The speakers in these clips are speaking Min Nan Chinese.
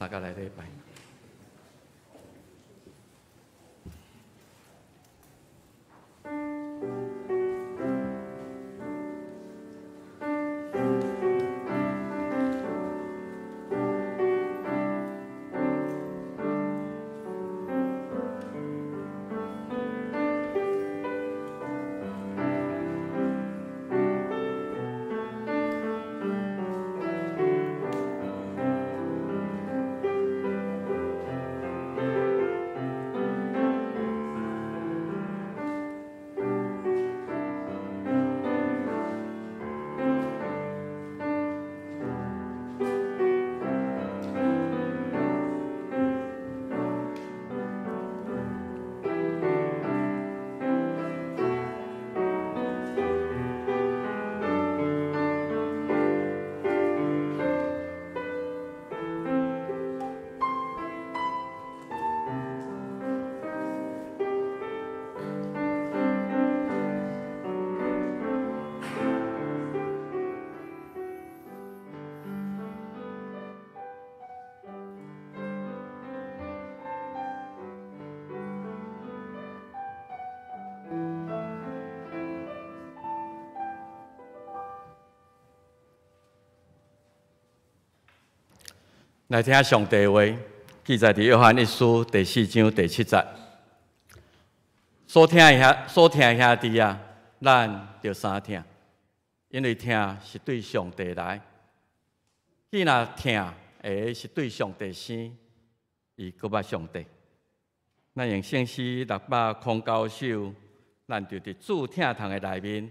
相佮來禮拜。來聽上帝話，記載佇約翰一書第四章第七節。所疼的兄，所疼的兄弟啊，咱著相疼，因為疼是對上帝來。既若疼的是對上帝生，伊閣捌上帝。咱用聖詩609首，咱就佇主疼痛的內面，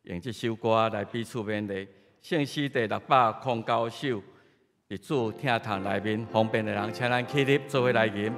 用這首歌來彼此勉勵。聖詩第609首。佇主疼痛內面，方便的人，請咱起立，做伙來吟。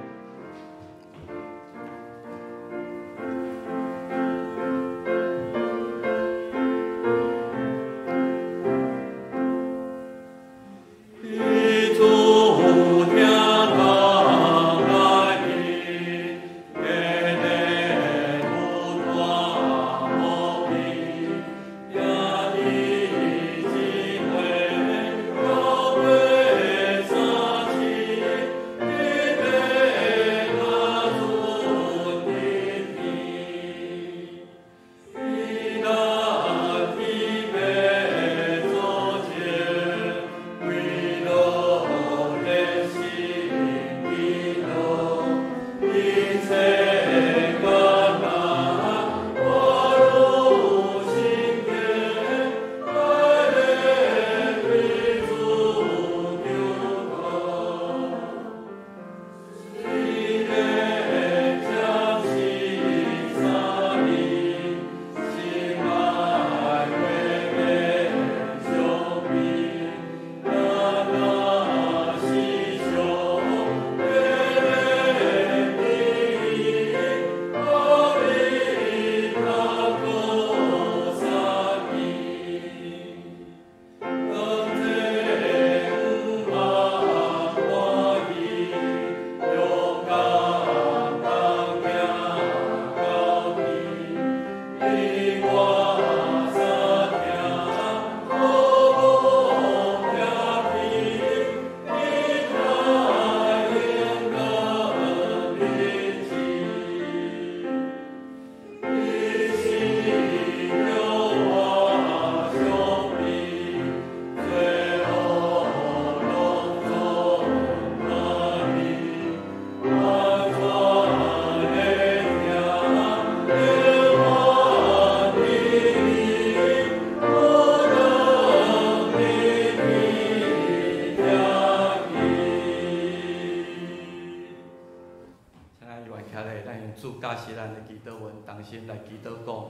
心來祈禱講，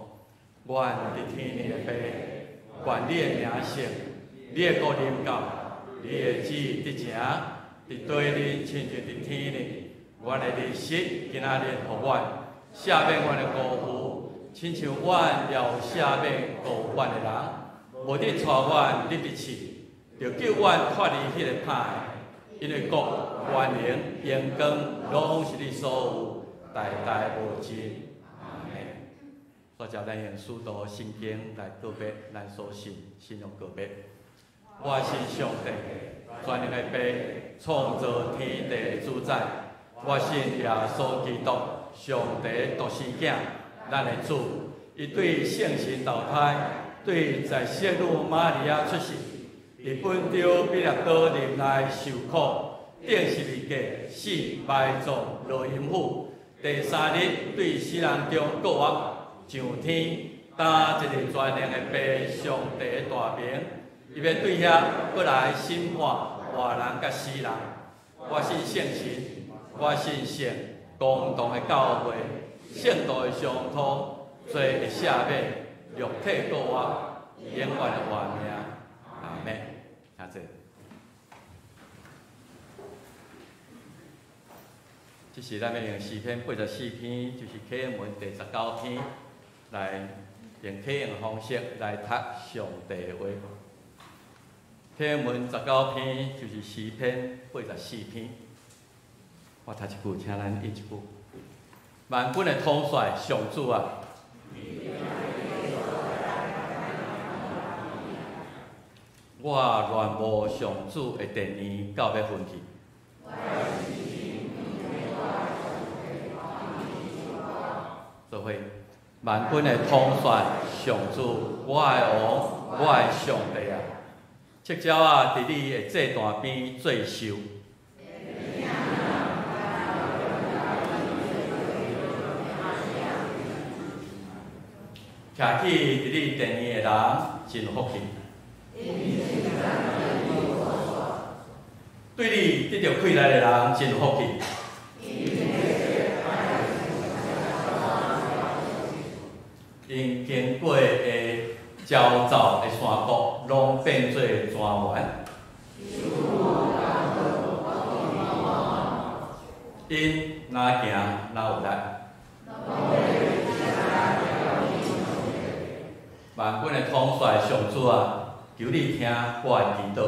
阮佇天頂的父，願你的名聖，你的國臨到，你的旨意得成，佇地裡親像佇天頂。阮的日食今仔日予阮，赦免阮的辜負，親像阮也有赦免辜負阮的人。無得帶阮入去試，著救阮脫離彼個歹的，因為國、權能、榮光，攏是你所有，代代無盡。煞接咱用使徒信經來告別咱所信信仰告別。我信上帝，全能的父，創造天地的主宰。我信耶穌基督，上帝獨生囝，咱的主。伊對聖神投胎，對在聖女瑪利亞出世，佇本丟彼拉多忍耐受苦，釘十字架死埋葬落陰府，第三日對死人中復活，上天，擔一个全能的父上帝的大名，伊欲對遐閣來審判活人佮死人。我信聖神，我信聖公同的教會，聖徒的相通，罪的赦免，肉體復活，永遠的活命。阿們。請坐。這是咱欲用詩篇84篇，就是啟應文第19篇，來用啟應方式來讀上帝的話。啟應文十九篇就是詩篇84篇。我讀一句，請咱應一句。萬軍的統帥上主啊！我戀慕上主的殿院到欲昏去。做伙，萬軍的統帥上主，我的王，我的上帝啊！赤鳥仔佇你的祭壇邊做壽。徛起佇你殿院的人真有福氣。對你得著氣力的人真有福氣。𪜶經過的焦躁的山谷，攏變做莊園。𪜶若行若有力。萬軍的統帥上主啊，求你聽我的祈禱。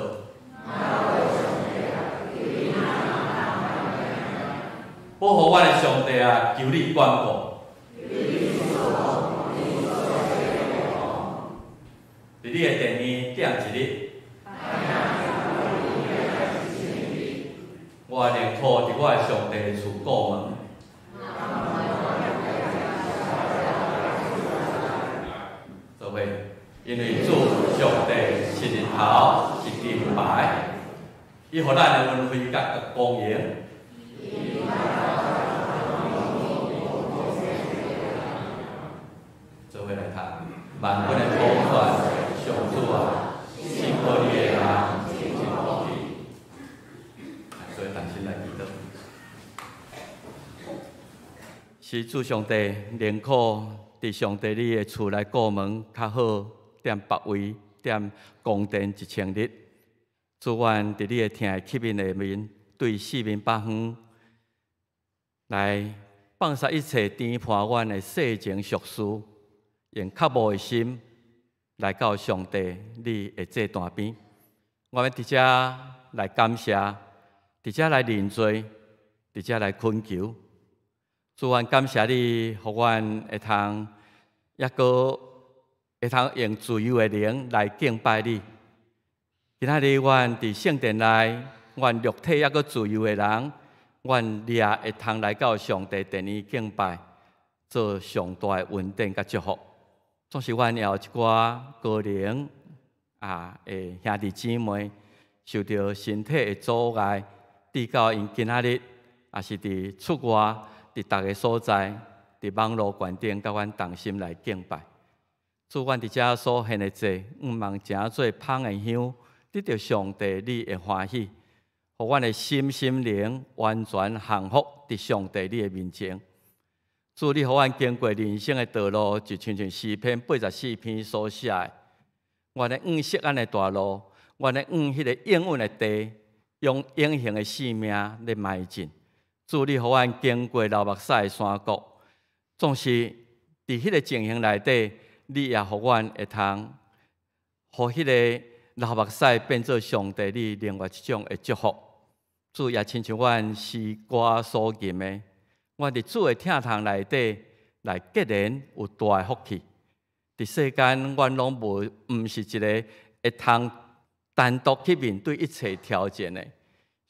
保護阮的上帝啊，求你管顧。佇你的殿院踮一日，我寧可佇我的上帝厝顧門。做伙，因為主上帝是日頭，是盾牌，伊予咱的恩惠佮光榮。做伙來讀，萬軍的統帥上主啊，信靠你的人真有福氣。所以同心來祈禱。是主上帝，寧可佇上帝你的厝內顧門較好，踮別位踮宮殿1000日。主，阮佇你的疼的器皿內面，對四面八方來放殺一切顛絆阮的世情俗事，用渴慕的心來到上帝你的祭壇邊。我欲佇遮來感謝，佇遮來認罪，佇遮來懇求。主，阮感謝你，予阮會通猶閣會通用自由的靈來敬拜你。今仔日阮佇聖殿內，阮肉體猶閣自由的人，阮掠會通來到上帝殿裡敬拜，做上大的恩典佮祝福。總是阮也有一寡高齡啊的兄弟姊妹受著身體的阻礙，直到𪜶今仔日也是佇出外，佇逐个所在，佇網路觀頂，佮阮同心來敬拜。主，阮佇遮所獻的祭，毋望成做芳的香，得著上帝你的歡喜，予阮的心心靈完全降服佇上帝你的面前。主，你予阮經過人生的道路，就親像詩篇84篇所寫的，阮咧往錫安的大路，阮咧往彼個永遠的地，用永恆的生命咧邁進。主，你予阮經過流目屎的山谷，總是佇彼個情形內底，你也予阮會通，予彼個流目屎變做上帝你另外一種的祝福。主也親像阮詩歌所吟的，阮佇主的疼痛內底來結連有大的福氣。佇世間，阮攏無，毋是一个會通單獨去面對一切挑戰的。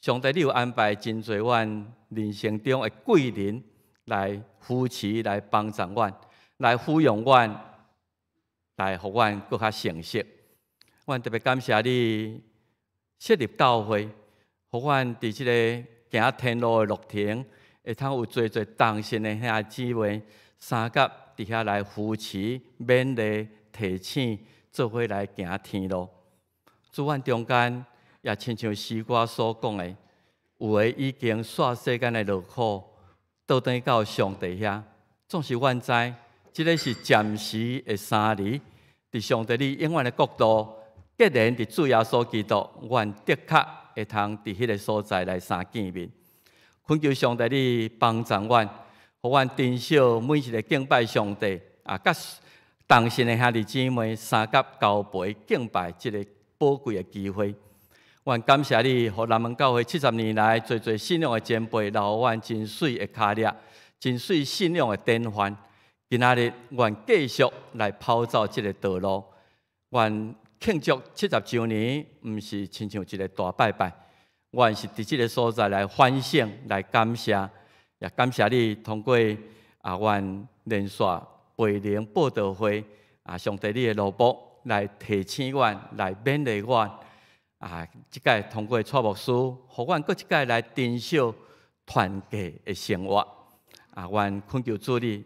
上帝，你有安排真濟阮人生中的貴人來扶持、來幫助阮、來撫養阮、來予阮閣較成熟。阮特別感謝你設立教會，予阮佇這个行天路的路程，會通有濟濟同心的兄弟姊妹相佮佇遐來扶持、勉勵、提醒，做伙來行天路。主，阮中間也親像詩歌所講的，有的已經煞世間的勞苦，倒轉到上帝遐。總是阮知，這个是暫時的相離。佇上帝你永遠的國度，既然佇主耶穌基督，阮的確會通佇彼个所在來相見面。懇求上帝你幫助阮，予阮珍惜每一个敬拜上帝啊，佮同心的兄弟姊妹相佮交陪敬拜這个寶貴的機會。阮感謝你，予南門教會70年來，濟濟信仰的前輩留予阮真媠的跤跡，真媠信仰的典範。今仔日，阮繼續來跑走這个道路。阮慶祝70週年，毋是親像一个大拜拜，阮是佇這个所在來反省、來感謝，也感謝你通過啊，阮連續培靈佈道會啊，上帝你的奴僕來提醒阮、來勉勵阮。啊，這擺通過蔡牧師，予阮閣一擺來珍惜團契的生活。啊，阮懇求主你，予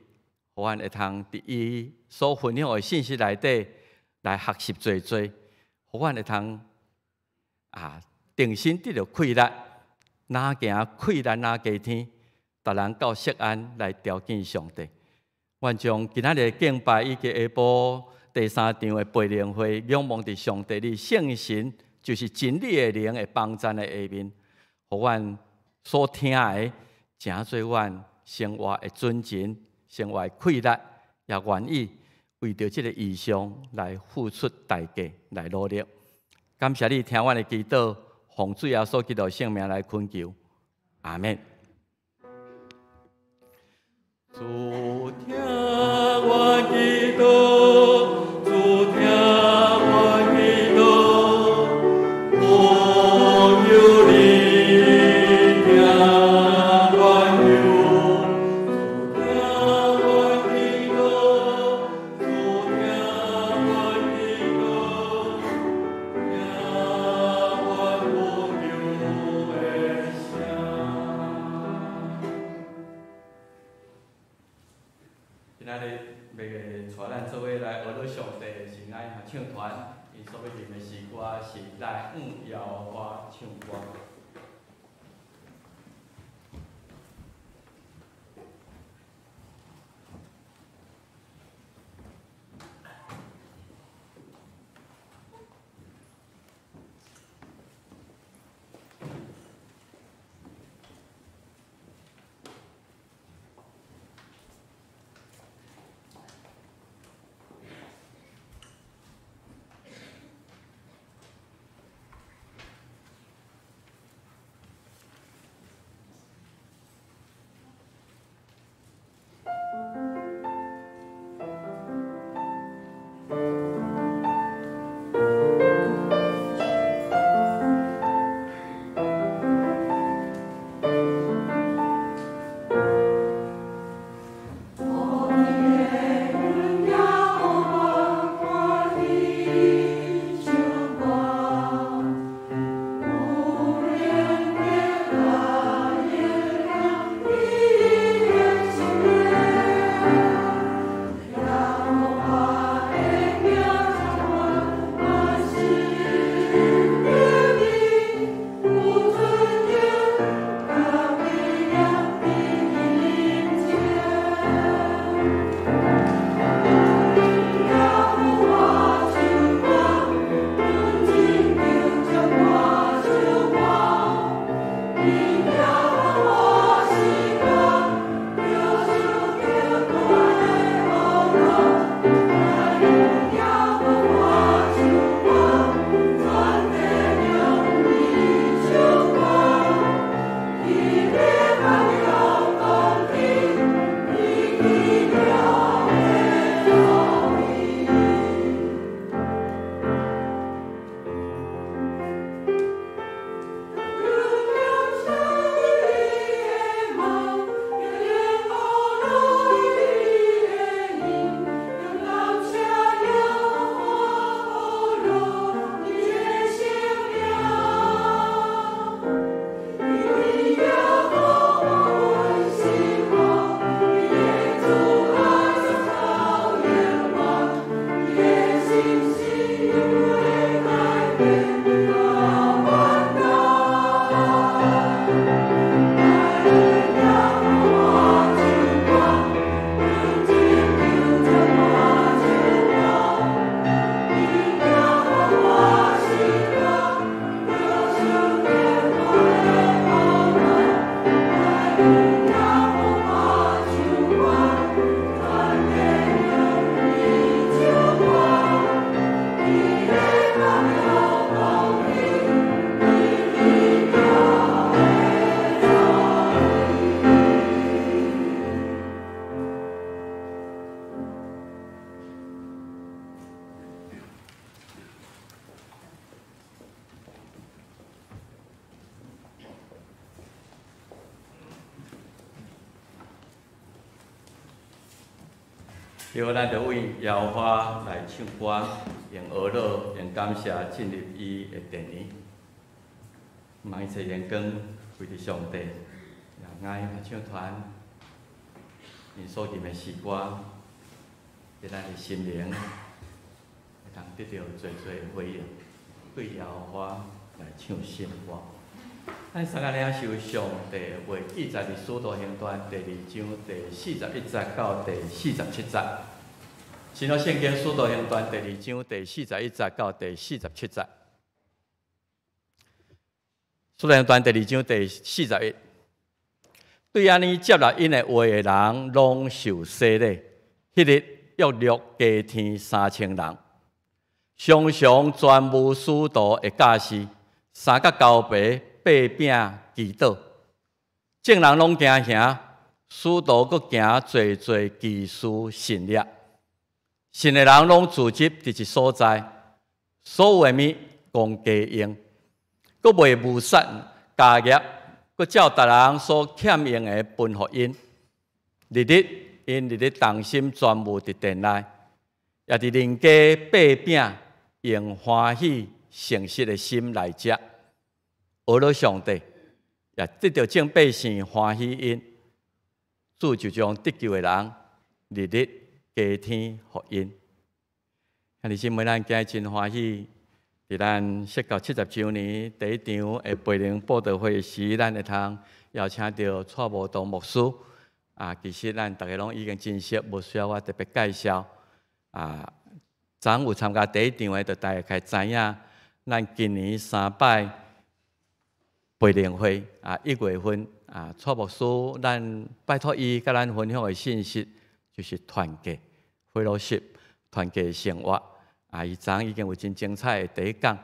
阮會通佇伊所分享的信息內底來學習濟濟，予阮會通啊，重新得著氣力，若行氣力若加添，逐人到錫安來朝見上帝。阮將今仔日的敬拜以及下晡第三場的培靈會，仰望佇上帝你聖神，就是真理的靈的幫贊的下面，予阮所聽的，成做阮生活的準繩，生活的氣力，也願意為著這个異象來付出代價來努力。感謝你聽阮的祈禱，奉主耶穌基督聖名來懇求，阿們。主聽阮祈禱，主聽阮祈禱，懇求你聽阮求。主聽阮祈禱，主聽阮祈禱，聽阮呼求的聲。今仔日欲帶咱做伙來學樂上帝的神愛合唱團，𪜶所欲念的詩歌是《來向耶和華唱歌》。對，咱就為耶和華來唱歌，用歌樂，用感謝進入伊的殿裡。望一切榮光歸佇上帝，也愛合唱團，𪜶所吟的詩歌，佇咱的心靈會當得著濟濟的回應，對耶和華來唱新歌。咱三個領受上帝的話，記載佇使徒行傳第二章第四十一節到第四十七節。新約聖經使徒行傳第二章第四十一節到第四十七節。使徒行傳第二章第四十一，對按呢接納𪜶的話的人，攏受洗禮。彼日約略加添3000人，常常傳無使徒的教示，三角交陪擘餅祈禱，眾人攏驚嚇，使徒閣行濟濟奇事神蹟，信的人攏聚集佇一所在，所有的物共家用，閣賣物產家業，閣照逐人所欠用的分予𪜶。日日𪜶日日同心傳無佇殿內，也佇鄰家擘餅，用歡喜誠實的心來食。阿羅上帝也得著眾百姓歡喜𪜶，主就將得救的人日日加添予𪜶。兄弟姊妹，咱今日真歡喜，佇咱釋教70週年第一場的培靈佈道會時，咱會通邀請著蔡無當牧師。啊，其實咱逐家攏已經真熟，無需要我特別介紹。啊，昨昏有參加第一場的，就大概知影，咱今年三擺培靈會啊，1月份啊，蔡牧師，咱拜託伊佮咱分享的信息，就是團結、fellowship、團結生活。啊，伊昨昏已經有真精彩的第一講，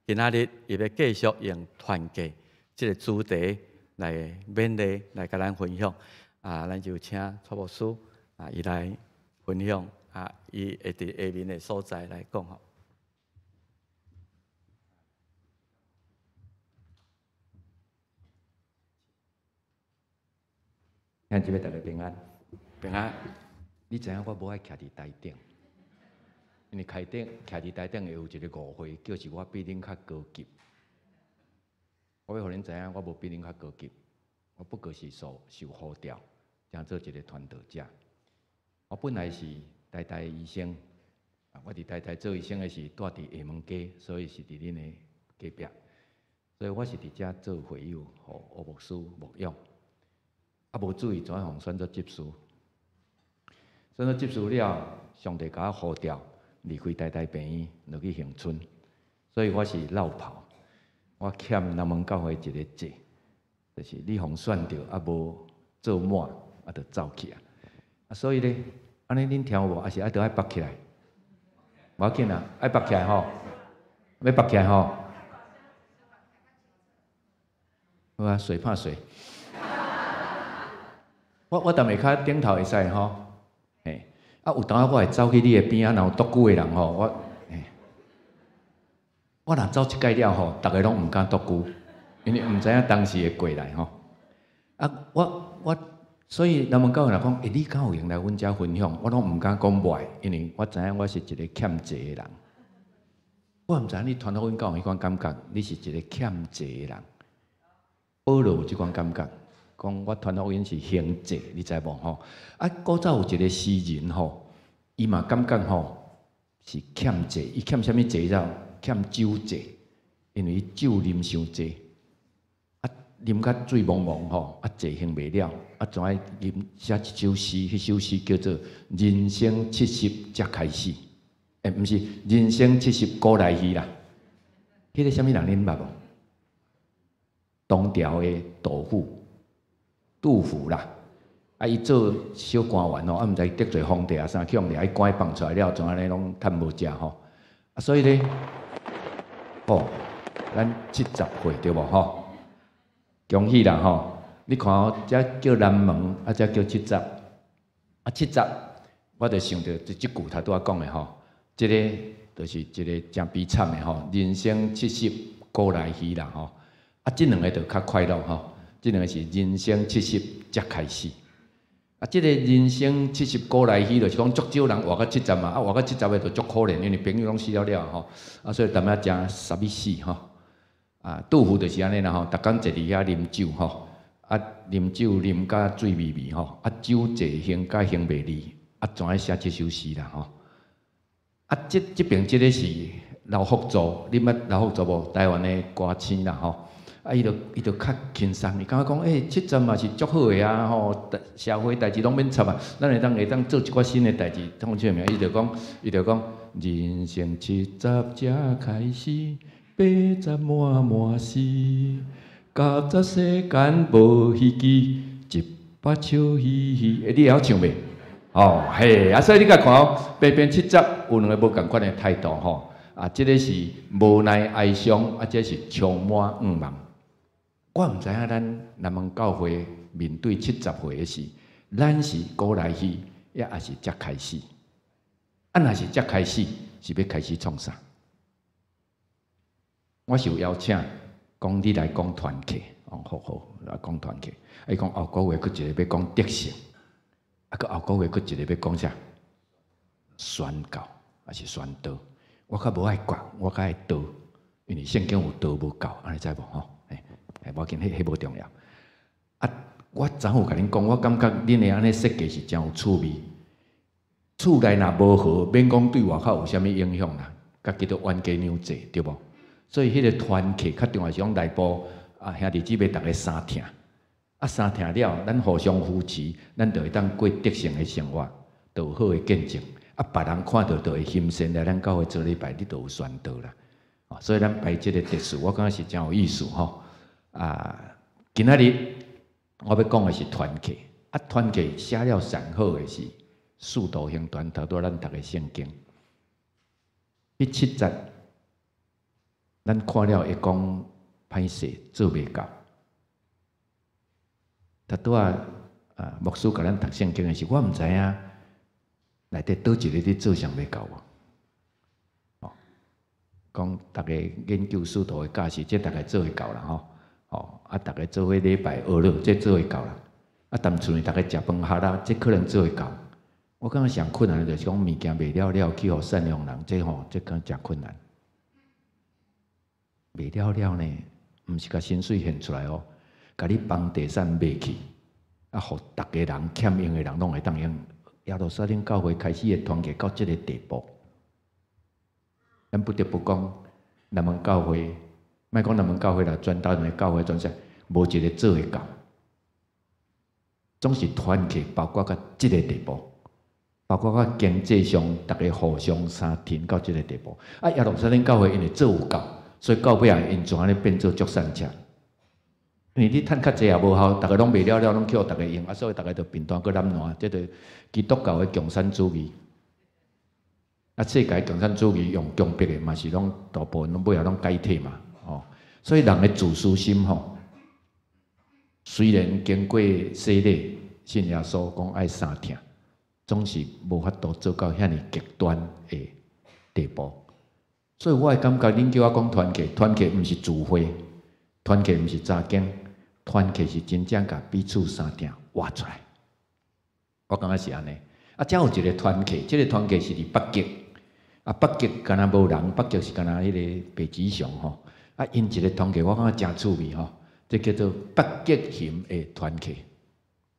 今仔日伊欲繼續用團結這个主題來勉勵，來佮咱分享。啊，咱就請蔡牧師啊，伊來分享啊，伊會佇下面的所在來講吼。兄姊妹大家平安，平安。你知影我無愛徛佇台頂，因為徛佇台頂會有一个誤會，叫是我比恁較高級。我欲予恁知影，我無比恁較高級，我不過是受呼召，成做一个傳道者。我本來是台大醫生，我佇台大做醫生的時，住佇廈門街，所以是佇恁的隔壁，所以我是佇遮做會友，予吳牧師牧養。啊，無注意，怎予選做執事？選做執事了，上帝共我呼召離開台大病院，落去恆春，所以我是落跑。我欠南門教會一个債，就是你予選著，啊無做滿，啊就走去啊。啊，所以咧，按呢恁聽有無？抑是愛著愛縛起來？無要緊啊，愛縛起來吼，欲縛起來吼。好啊，水拍水。我踮下跤頂頭會使吼，嘿，啊有當我會走去你的邊仔，若有獨居的人吼，我若走一擺了吼，逐家攏毋敢獨居，因為毋知影當時會過來吼。啊，我所以南門教會若講，欸，你敢有閒來阮遮分享？我攏毋敢講袂，因為我知影我是一个欠債的人。我毋知影你傳福音敢有彼款感覺，你是一个欠債的人。保羅有這款感覺。講我傳福音是還債，你知無吼？啊，古早有一个詩人吼，伊嘛感覺吼是欠債，伊欠啥物債？知無？欠酒債，因為伊酒啉傷濟，啊，啉甲醉茫茫吼，啊，債還袂了，啊，怎愛啉寫一首詩？彼首詩叫做《人生七十才開始》，欸，毋是《人生七十古來稀》啦。彼个啥物人恁捌無？唐朝的杜甫。杜甫啦，啊，伊做小官員吼，啊，毋知得罪皇帝啊啥，去予掠伊官放出來了，怎按呢攏趁無食吼。啊，所以咧，吼，咱70歲對無吼？恭喜啦吼！你看哦，這叫南門，啊，這叫七十，啊，七十，我就想著這句頭拄仔講的吼，這个就是一个誠悲慘的吼，人生七十古來稀啦吼，啊，這兩个就較快樂吼。這兩个是人生七十才開始。啊，這個人生七十古來稀，就是講足少人活到七十嘛，啊，活到七十的就足可憐，因為朋友攏死了了吼，啊，所以淡仔誠啥物死吼。啊，杜甫就是按呢啦吼，逐工坐佇遐啉酒吼，啊，啉酒啉甲醉微微吼，啊，酒坐興甲興袂離，啊，怎愛寫這首詩啦吼。啊，這邊這个是劉福助，你捌劉福助無？台灣的歌星啦吼。啊，伊就較輕鬆，伊感覺講，欸，七十嘛是足好的啊吼，社會代誌攏免插啊，咱會當做一寡新的代誌，創啥物？伊就講，人生七十才開始，八十滿滿死，九十世間無希冀，一百笑嘻嘻。欸，你會曉唱袂？哦，嘿，啊，所以你共看哦，平平七十有兩个無仝款的態度吼。啊，這个是無奈哀傷，啊，這是充滿向望。我毋知影咱南門教會面對七十歲的時，咱是古來稀，抑抑是才開始？啊，若是才開始，是欲開始創啥？我受邀請，講你來講團契，哦，好好來講團契。伊講後個月閣一個欲講得勝，啊，閣後個月閣一個欲講啥？宣教抑是宣道？我較無愛講，我較愛道，因為聖經有道無教，按呢知無吼？欸，無要緊，彼無重要。啊，我昨有共恁講，我感覺恁的按呢設計是誠有趣味。厝內若無和，免講對外口有啥物影響啦，家己都冤家娘濟，對無？所以彼个團契較重要是講內部啊，兄弟姊妹逐家相疼，啊相疼了，咱互相扶持，咱就會當過得勝的生活，就有好的見證。啊，別人看著就會欣羨來咱教會做禮拜，你就有宣道啦。所以咱排這个秩序，我感覺是誠有意思吼。啊，今仔日我欲講的是團契，啊，團契寫了上好的是《使徒行傳》，頭拄咱讀的聖經，彼七節，咱看了會講歹勢做袂到。頭拄仔啊，牧師共咱讀聖經的時，我毋知影內底佗一个咧做上袂到無？哦，講逐家研究使徒的教示，這逐家做會到啦吼。哦，啊，逐家做伙禮拜學了，這做會到啦。啊，踮厝內逐家食飯哈啦，這可能做會到。我感覺上困難的就是講物件賣了了去予贍養人，這吼這敢誠困難。賣了了呢，毋是共薪水現出來哦，共你房地產賣去，啊，予逐家人欠用的人攏會當用。耶路撒冷教會開始的團結到這个地步，咱不得不講，南門教會，莫講南門教會啦，全台灣的教會全世無一个做會到，總是團結包括到這个地步，包括到經濟上，逐家互相相挺到這个地步。啊，耶路撒冷教會因為做有夠，所以到尾仔𪜶就按呢變做足散赤。因為你趁較濟也無效，逐家攏賣了了，攏去予逐家用，啊，所以逐家就貧惰閣懶惰，這就基督教的共產主義。啊，世界共產主義用強迫的嘛是攏大部分攏尾仔攏解體嘛，吼。所以人的自私心吼，雖然經過洗禮，信耶穌講愛相疼，總是無法度做到遐爾極端的地步。所以我會感覺，恁叫我講團契，團契毋是聚會，團契毋是查經，團契是真正共彼此相疼活出來。我感覺是按呢。啊，遮有一个團契，這个團契是佇北極。啊，北極敢若無人，北極是敢若彼个北極熊吼。啊，𪜶一个團契，我感覺誠趣味吼。這叫做北極熊的團契。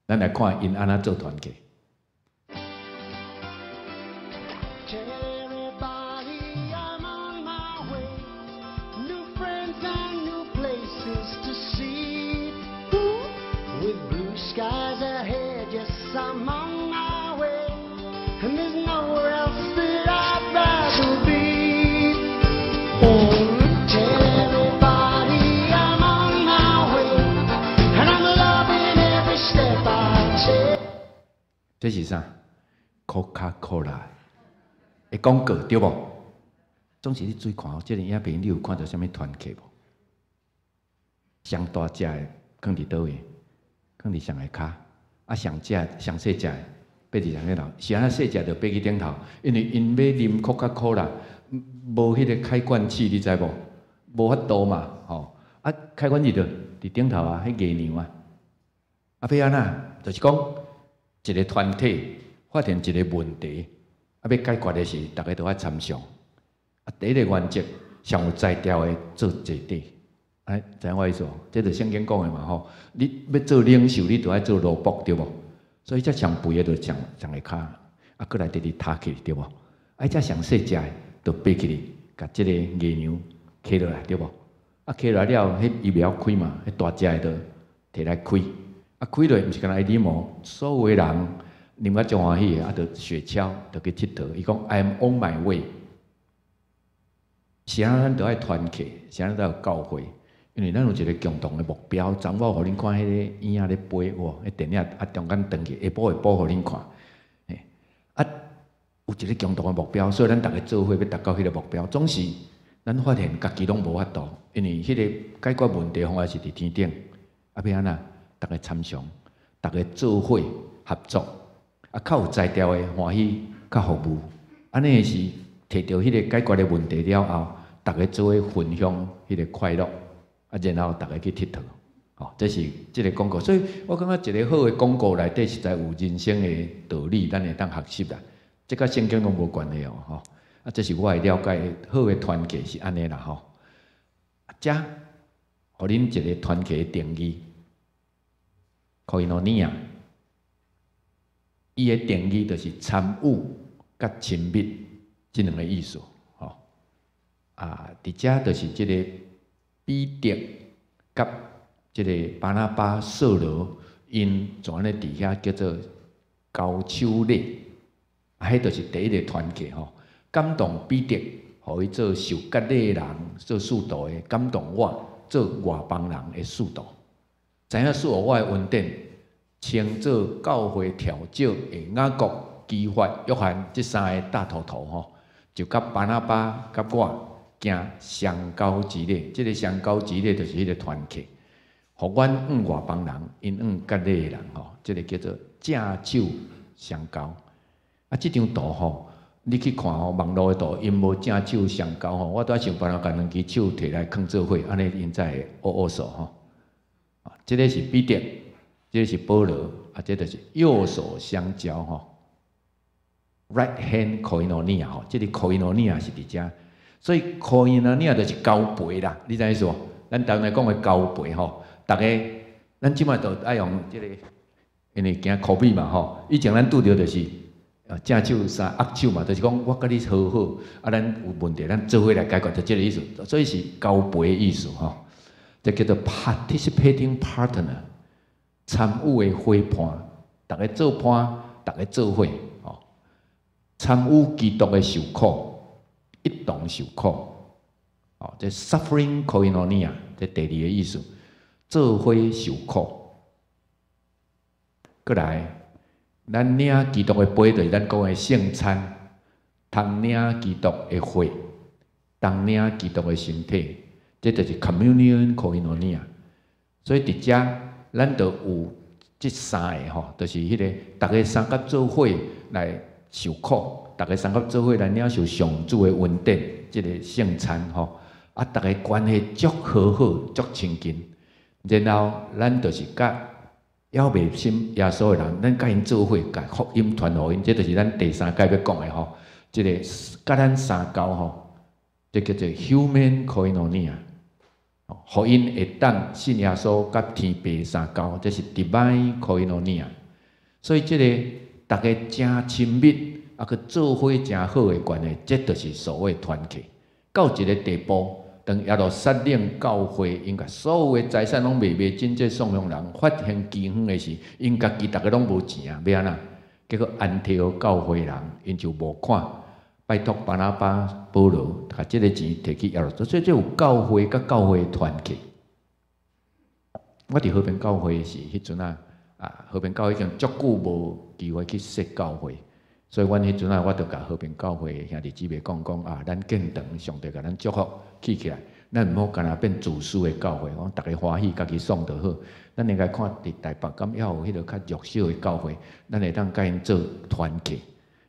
咱來看𪜶按怎做團契。 Tell everybody I'm on my way. New friends and new places to see. With blue skies ahead, yes, I'm on my way. And there's nowhere else that I'd rather be. Oh, tell everybody I'm on my way. And I'm loving every step I take. 這是啥？Coca-Cola 的廣告對無？總是你注意看哦，這个影片你有看著啥物團契無？上大隻的囥佇佗位？囥佇上下跤，啊，上隻上細隻的爬佇上頂頭，是按怎細隻就爬去頂頭？因為𪜶欲啉 Coca-Cola，無彼个開罐器，你知無？無法度嘛，吼！啊，開罐器就佇頂頭啊，彼月娘啊，啊，欲按怎？就是講，一个團體發現一個問題，啊，欲解決的時，逐家都愛參詳。啊，第一个原則，上有才調的做坐底，哎，知影我意思無？這就聖經講的嘛吼。你欲做領袖，你就愛做奴僕，對無？所以這上肥的就上上下跤，啊，閣來直直踏起，對無？啊，這上細隻的就爬起來，共這个牛羊牽落來，對無？啊，牽落來了，彼伊袂曉開嘛，彼大隻的就提來開，啊，開落毋是干焦伊啉哦，所有的人啉甲足歡喜的，啊，就雪橇，就去𨑨迌。伊講 I am on my way。是按怎咱著愛團契，是按怎咱有教會，因為咱有一个共同的目標。昨我予恁看彼个嬰仔咧飛，有無？彼電影啊中間斷去，下晡會補予恁看。嘿，啊，有一个共同的目標，所以咱逐家做伙欲達到彼个目標。總是咱發現家己攏無法度，因為彼個解決問題方法是佇天頂。啊，欲按怎？逐家參詳，逐家做伙合作，啊，較有才調的歡喜較服務。按呢是提著彼個解決的問題了後，逐家做伙分享彼個快樂，啊，然後逐家去𨑨迌，吼，這是這个廣告。所以我感覺一个好的廣告內底實在有人生的道理，咱會當學習啦。這佮聖經攏無關係哦，吼。啊，這是我的了解，好的團契是按呢啦，吼。遮，予恁一个團契的定義，koinonia，伊的定義就是參與佮親密這兩个意思，吼。啊，佇遮就是這个彼得佮這个巴拿巴、掃羅，𪜶怎按呢佇遐叫做交手禮，啊，彼就是第一个團契吼。感動彼得，予伊做受割禮的人，做使徒的；感動我做外邦人的使徒。知影賜予我的恩典，稱做教會調酒的雅各、磯法、約翰這三个大頭頭吼，就佮巴拿巴佮我行相交之禮。這个相交之禮就是彼个團契，予阮向外邦人，𪜶向割禮的人吼，這个叫做正手相交。啊，這張圖吼，你去看吼，網路的圖，𪜶無正手相交吼，我拄仔想辦法共兩支手提來囥做伙，按呢𪜶才會握握手吼。啊，這个是彼得，這个是保羅，啊，這就是右手相交吼。Right hand koinonia 吼，這个 koinonia 是佇遮，所以 koinonia 就是交陪啦，你知影意思無？咱台灣來講的交陪吼，逐家咱這擺都愛用這个，因為驚 COVID 嘛吼，以前咱拄著就是正手相握手嘛，就是講我佮你好好，啊，咱有問題咱做伙來解決，就這个意思。所以是交陪的意思吼，這叫做 participating partner，參與的伙伴，逐家做伴，逐家做伙吼，參與基督的受苦，一同受苦，哦，這 suffering koinonia，這第二个意思，做伙受苦。閣來，咱領基督的杯，就是咱講的聖餐，通領基督的血，同領基督的身體，這就是 communion koinonia。所以佇遮，咱就有這三个吼，就是彼个逐家相佮做伙來受苦，逐家相佮做伙來領受上主的恩典，這个聖餐吼，啊，逐家關係足和好，足親近。然後咱就是佮猶未信耶穌的人，咱佮𪜶做伙，共福音傳予𪜶，這就是咱第三擺欲講的吼。這个佮咱相交吼，這叫做 human koinonia，予𪜶會當信耶穌佮天父相交，這是 divine koinonia。所以這个逐家誠親密，啊，閣做伙誠好的關係，這就是所謂團契。到一个地步，當耶路撒冷教會𪜶共所有的財產攏賣賣，賑濟送予人，發現饑荒的時，𪜶家己逐家攏無錢啊，欲按怎？結果安提阿教會人，𪜶就募款，拜託巴拿巴、保羅，共這个錢提去耶路撒冷，所以這有教會佮教會團契。我佇和平教會時，彼陣啊，啊和平教會已經足久無機會去設教會，所以阮彼陣啊，我就共和平教會兄弟姊妹講講啊，咱建堂，上帝共咱祝福起起來，咱毋好干焦變自私的教會，講逐家歡喜，家己爽就好。咱應該看佇台北敢猶有彼个較弱小的教會，咱會當佮𪜶做團契，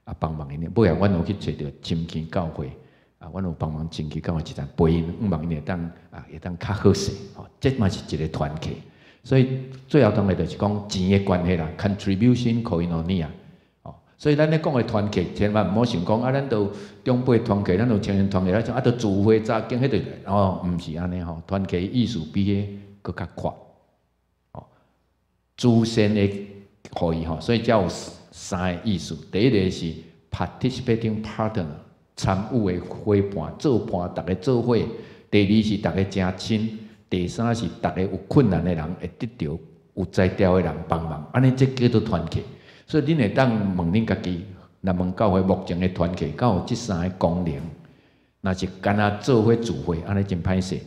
啊幫忙𪜶。尾仔阮有去揣著深坑教會，啊，阮有幫忙深坑教會一陣陪𪜶，向望𪜶會當啊會當較好勢，吼，這嘛是一个團契。所以最後當然就是講錢的關係啦，contribution koinonia。哦，所以咱咧講的團契，千萬毋好想講啊，咱都長輩團契，咱有青年團契，咱像啊，都聚會查經彼個，哦，毋是按呢吼。團契意思比彼閣較闊。哦，慈善的予伊吼，所以才有三个意思。第一个是 participating partner，參與的伙伴，做伴，逐家做伙。第二是逐家誠親。第三是逐家有困難的人會得著有才調的人幫忙，按呢這叫做團契。所以恁會當問恁家己，若問教會目前的團契，敢有這三个功能？若是干焦做伙聚會，按呢真歹勢。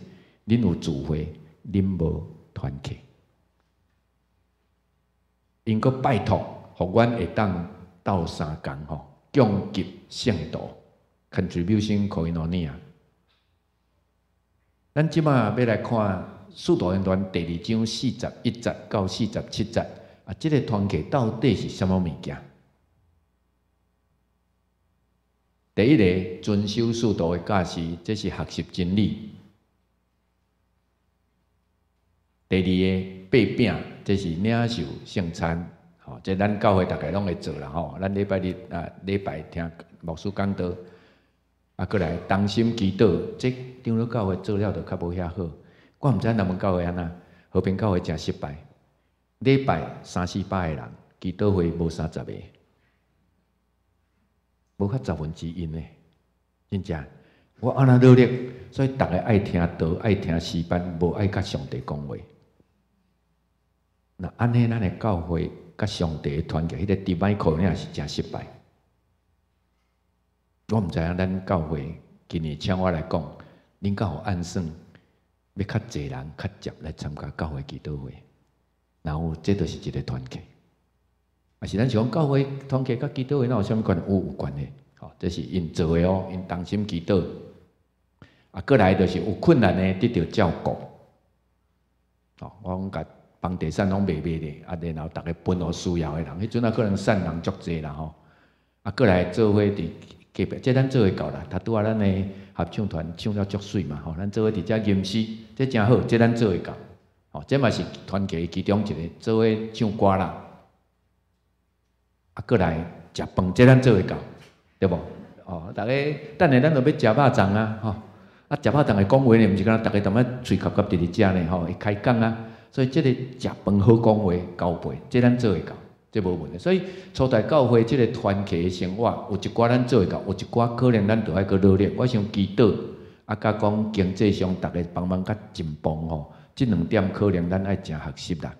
恁有聚會，恁無團契。𪜶閣拜託，予阮會當鬥相共吼，供給聖徒，contribution koinonia。咱這馬欲來看《使徒行傳》第二章41節到47節，啊，這个團契到底是啥物物件？第一个，遵守使徒的教示，這是學習真理；第二个，擘餅，這是領受聖餐，吼，這咱教會逐家攏會做啦，吼。咱禮拜日啊，禮拜聽牧師講道，啊，閣來同心祈禱，這長老教會做了就較無遐好。我毋知南門教會按怎，和平教會誠失敗。禮拜三四百个人，祈禱會無30個，無較1/10呢。真正，我按怎努力，所以逐家愛聽道，愛聽詩班，無愛佮上帝講話。若按呢，咱的教會佮上帝的團契，彼个 divine koinonia 是誠失敗。我毋知影咱教會今年請我來講，恁敢有按算欲較濟人較捷來參加教會祈禱會？然後這就是一个團契。啊是咱是講教會團契佮祈禱會哪有啥物關係？有關係，吼，這是𪜶做的哦，𪜶同心祈禱。啊，閣來就是有困難的得著照顧。哦，我講共房地產攏賣賣咧，啊，然後逐家分予需要的人，彼陣啊可能散人足濟啦吼。啊，閣來做伙佇隔壁，這咱做會到啦。頭拄仔咱的合唱團唱了足媠嘛吼，咱做伙佇遮吟詩，這誠好，這咱做會到。吼，這嘛是團契其中一个做伙唱歌啦。啊，閣來食飯，這咱做會到，對無？哦，逐家等下咱就欲食肉粽啊，吼！啊，食肉粽會講話呢，毋是干焦逐家踮咧喙合合佇咧食呢，吼，會開講啊。所以這个食飯好講話交陪，這咱做會到，這無問題。所以初代教會這个團契的生活，有一寡咱做會到，有一寡可能咱著愛閣努力。我想祈禱，啊，佮講經濟上逐家幫忙較進步吼，這兩點可能咱愛誠學習啦。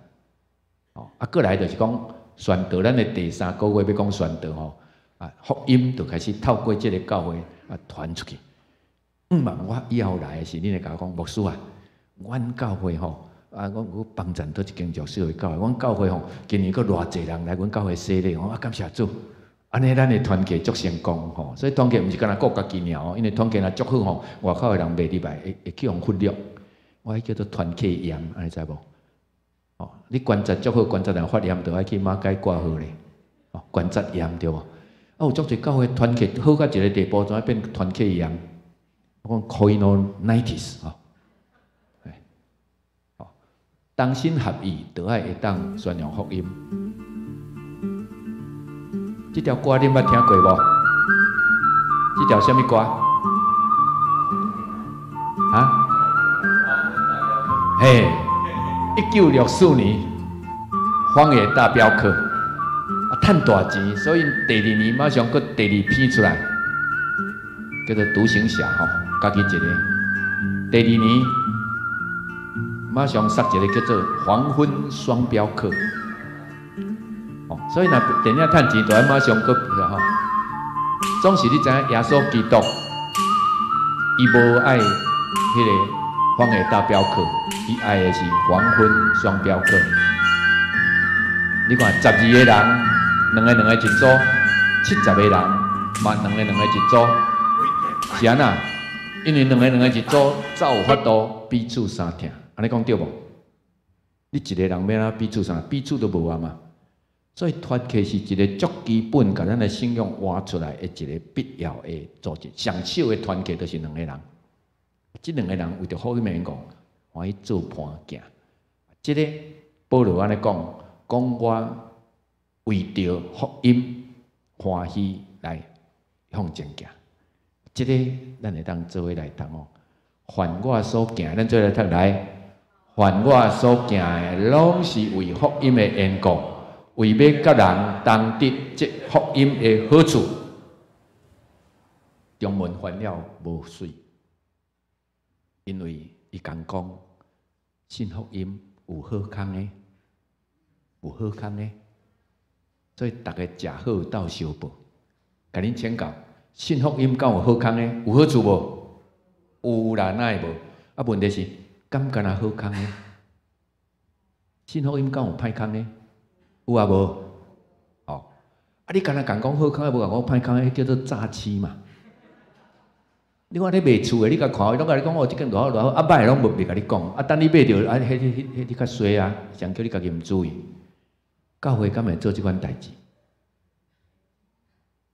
哦，啊，閣來就是講宣道，咱的第三個月欲講宣道吼，啊，福音就開始透過這个教會啊傳出去。毋茫我以後來的時，恁會共我講牧師啊，阮教會吼，啊，我我幫贊佗一間弱勢的教會，阮教會吼，今年閣偌濟人來阮教會洗禮，我啊感謝主，按呢咱的團契足成功吼。所以團契毋是干焦顧家己爾哦，因為團契若足好吼，外口的人袂入來，會會去予忽略。我彼叫做團契炎，按呢知無？哦，你關節足好，關節若發炎，就愛去馬偕掛號咧。哦，關節炎對無？啊，有足濟教會團契好到一个地步，怎變團契炎？我講 koinonitis 吼。哦，同心合意，就愛會當宣揚福音。這條歌恁捌聽過無？這條啥物歌？啊？嘿，1964年，荒野大鏢客啊，趁大錢，所以第二年馬上閣第二篇出來，叫做獨行俠吼，家己一个。第二年馬上殺一个叫做黃昏雙鏢客，哦，所以若電影趁錢，就愛馬上閣吼。總是你知影耶穌基督，伊無愛彼个荒野大鏢客，伊愛的是黃昏雙鏢客。你看12個人，兩個兩個一組，70個人嘛兩個兩個一組，是按怎？因為兩個兩個一組，才有法度彼此相疼。按呢講對無？你一個人欲按怎彼此相疼？彼此都無啊嘛。所以團契是一个足基本，共咱的信仰活出來的一个必要的組織。上少的團契就是兩個人，這兩個人為著福音緣故，歡喜做伴行。這个保羅按呢講，講我為著福音歡喜來向前行。這個咱會當做伙來讀哦。凡我所行，咱做伙來讀來。凡我所行的，攏是為福音的緣故，為欲佮人同得這福音的好處。中文翻了無媠，因為伊共講信福音有好康的，有好康的，所以逐家食好鬥相報。共恁請教，信福音敢有好康的？有好處無？有啦，哪會無？啊，問題是，敢干焦好康的？信福音敢有歹康的？有抑無？哦，啊，你干焦共講好康的，無共講歹康的，彼叫做詐欺嘛。你看咧賣厝的，你共看，伊攏共你講哦，這間偌好偌好，啊歹的攏無袂共你講，啊等你買著，啊彼彼彼彼你較衰啊，上叫你家己毋注意。教會敢會做這款代誌？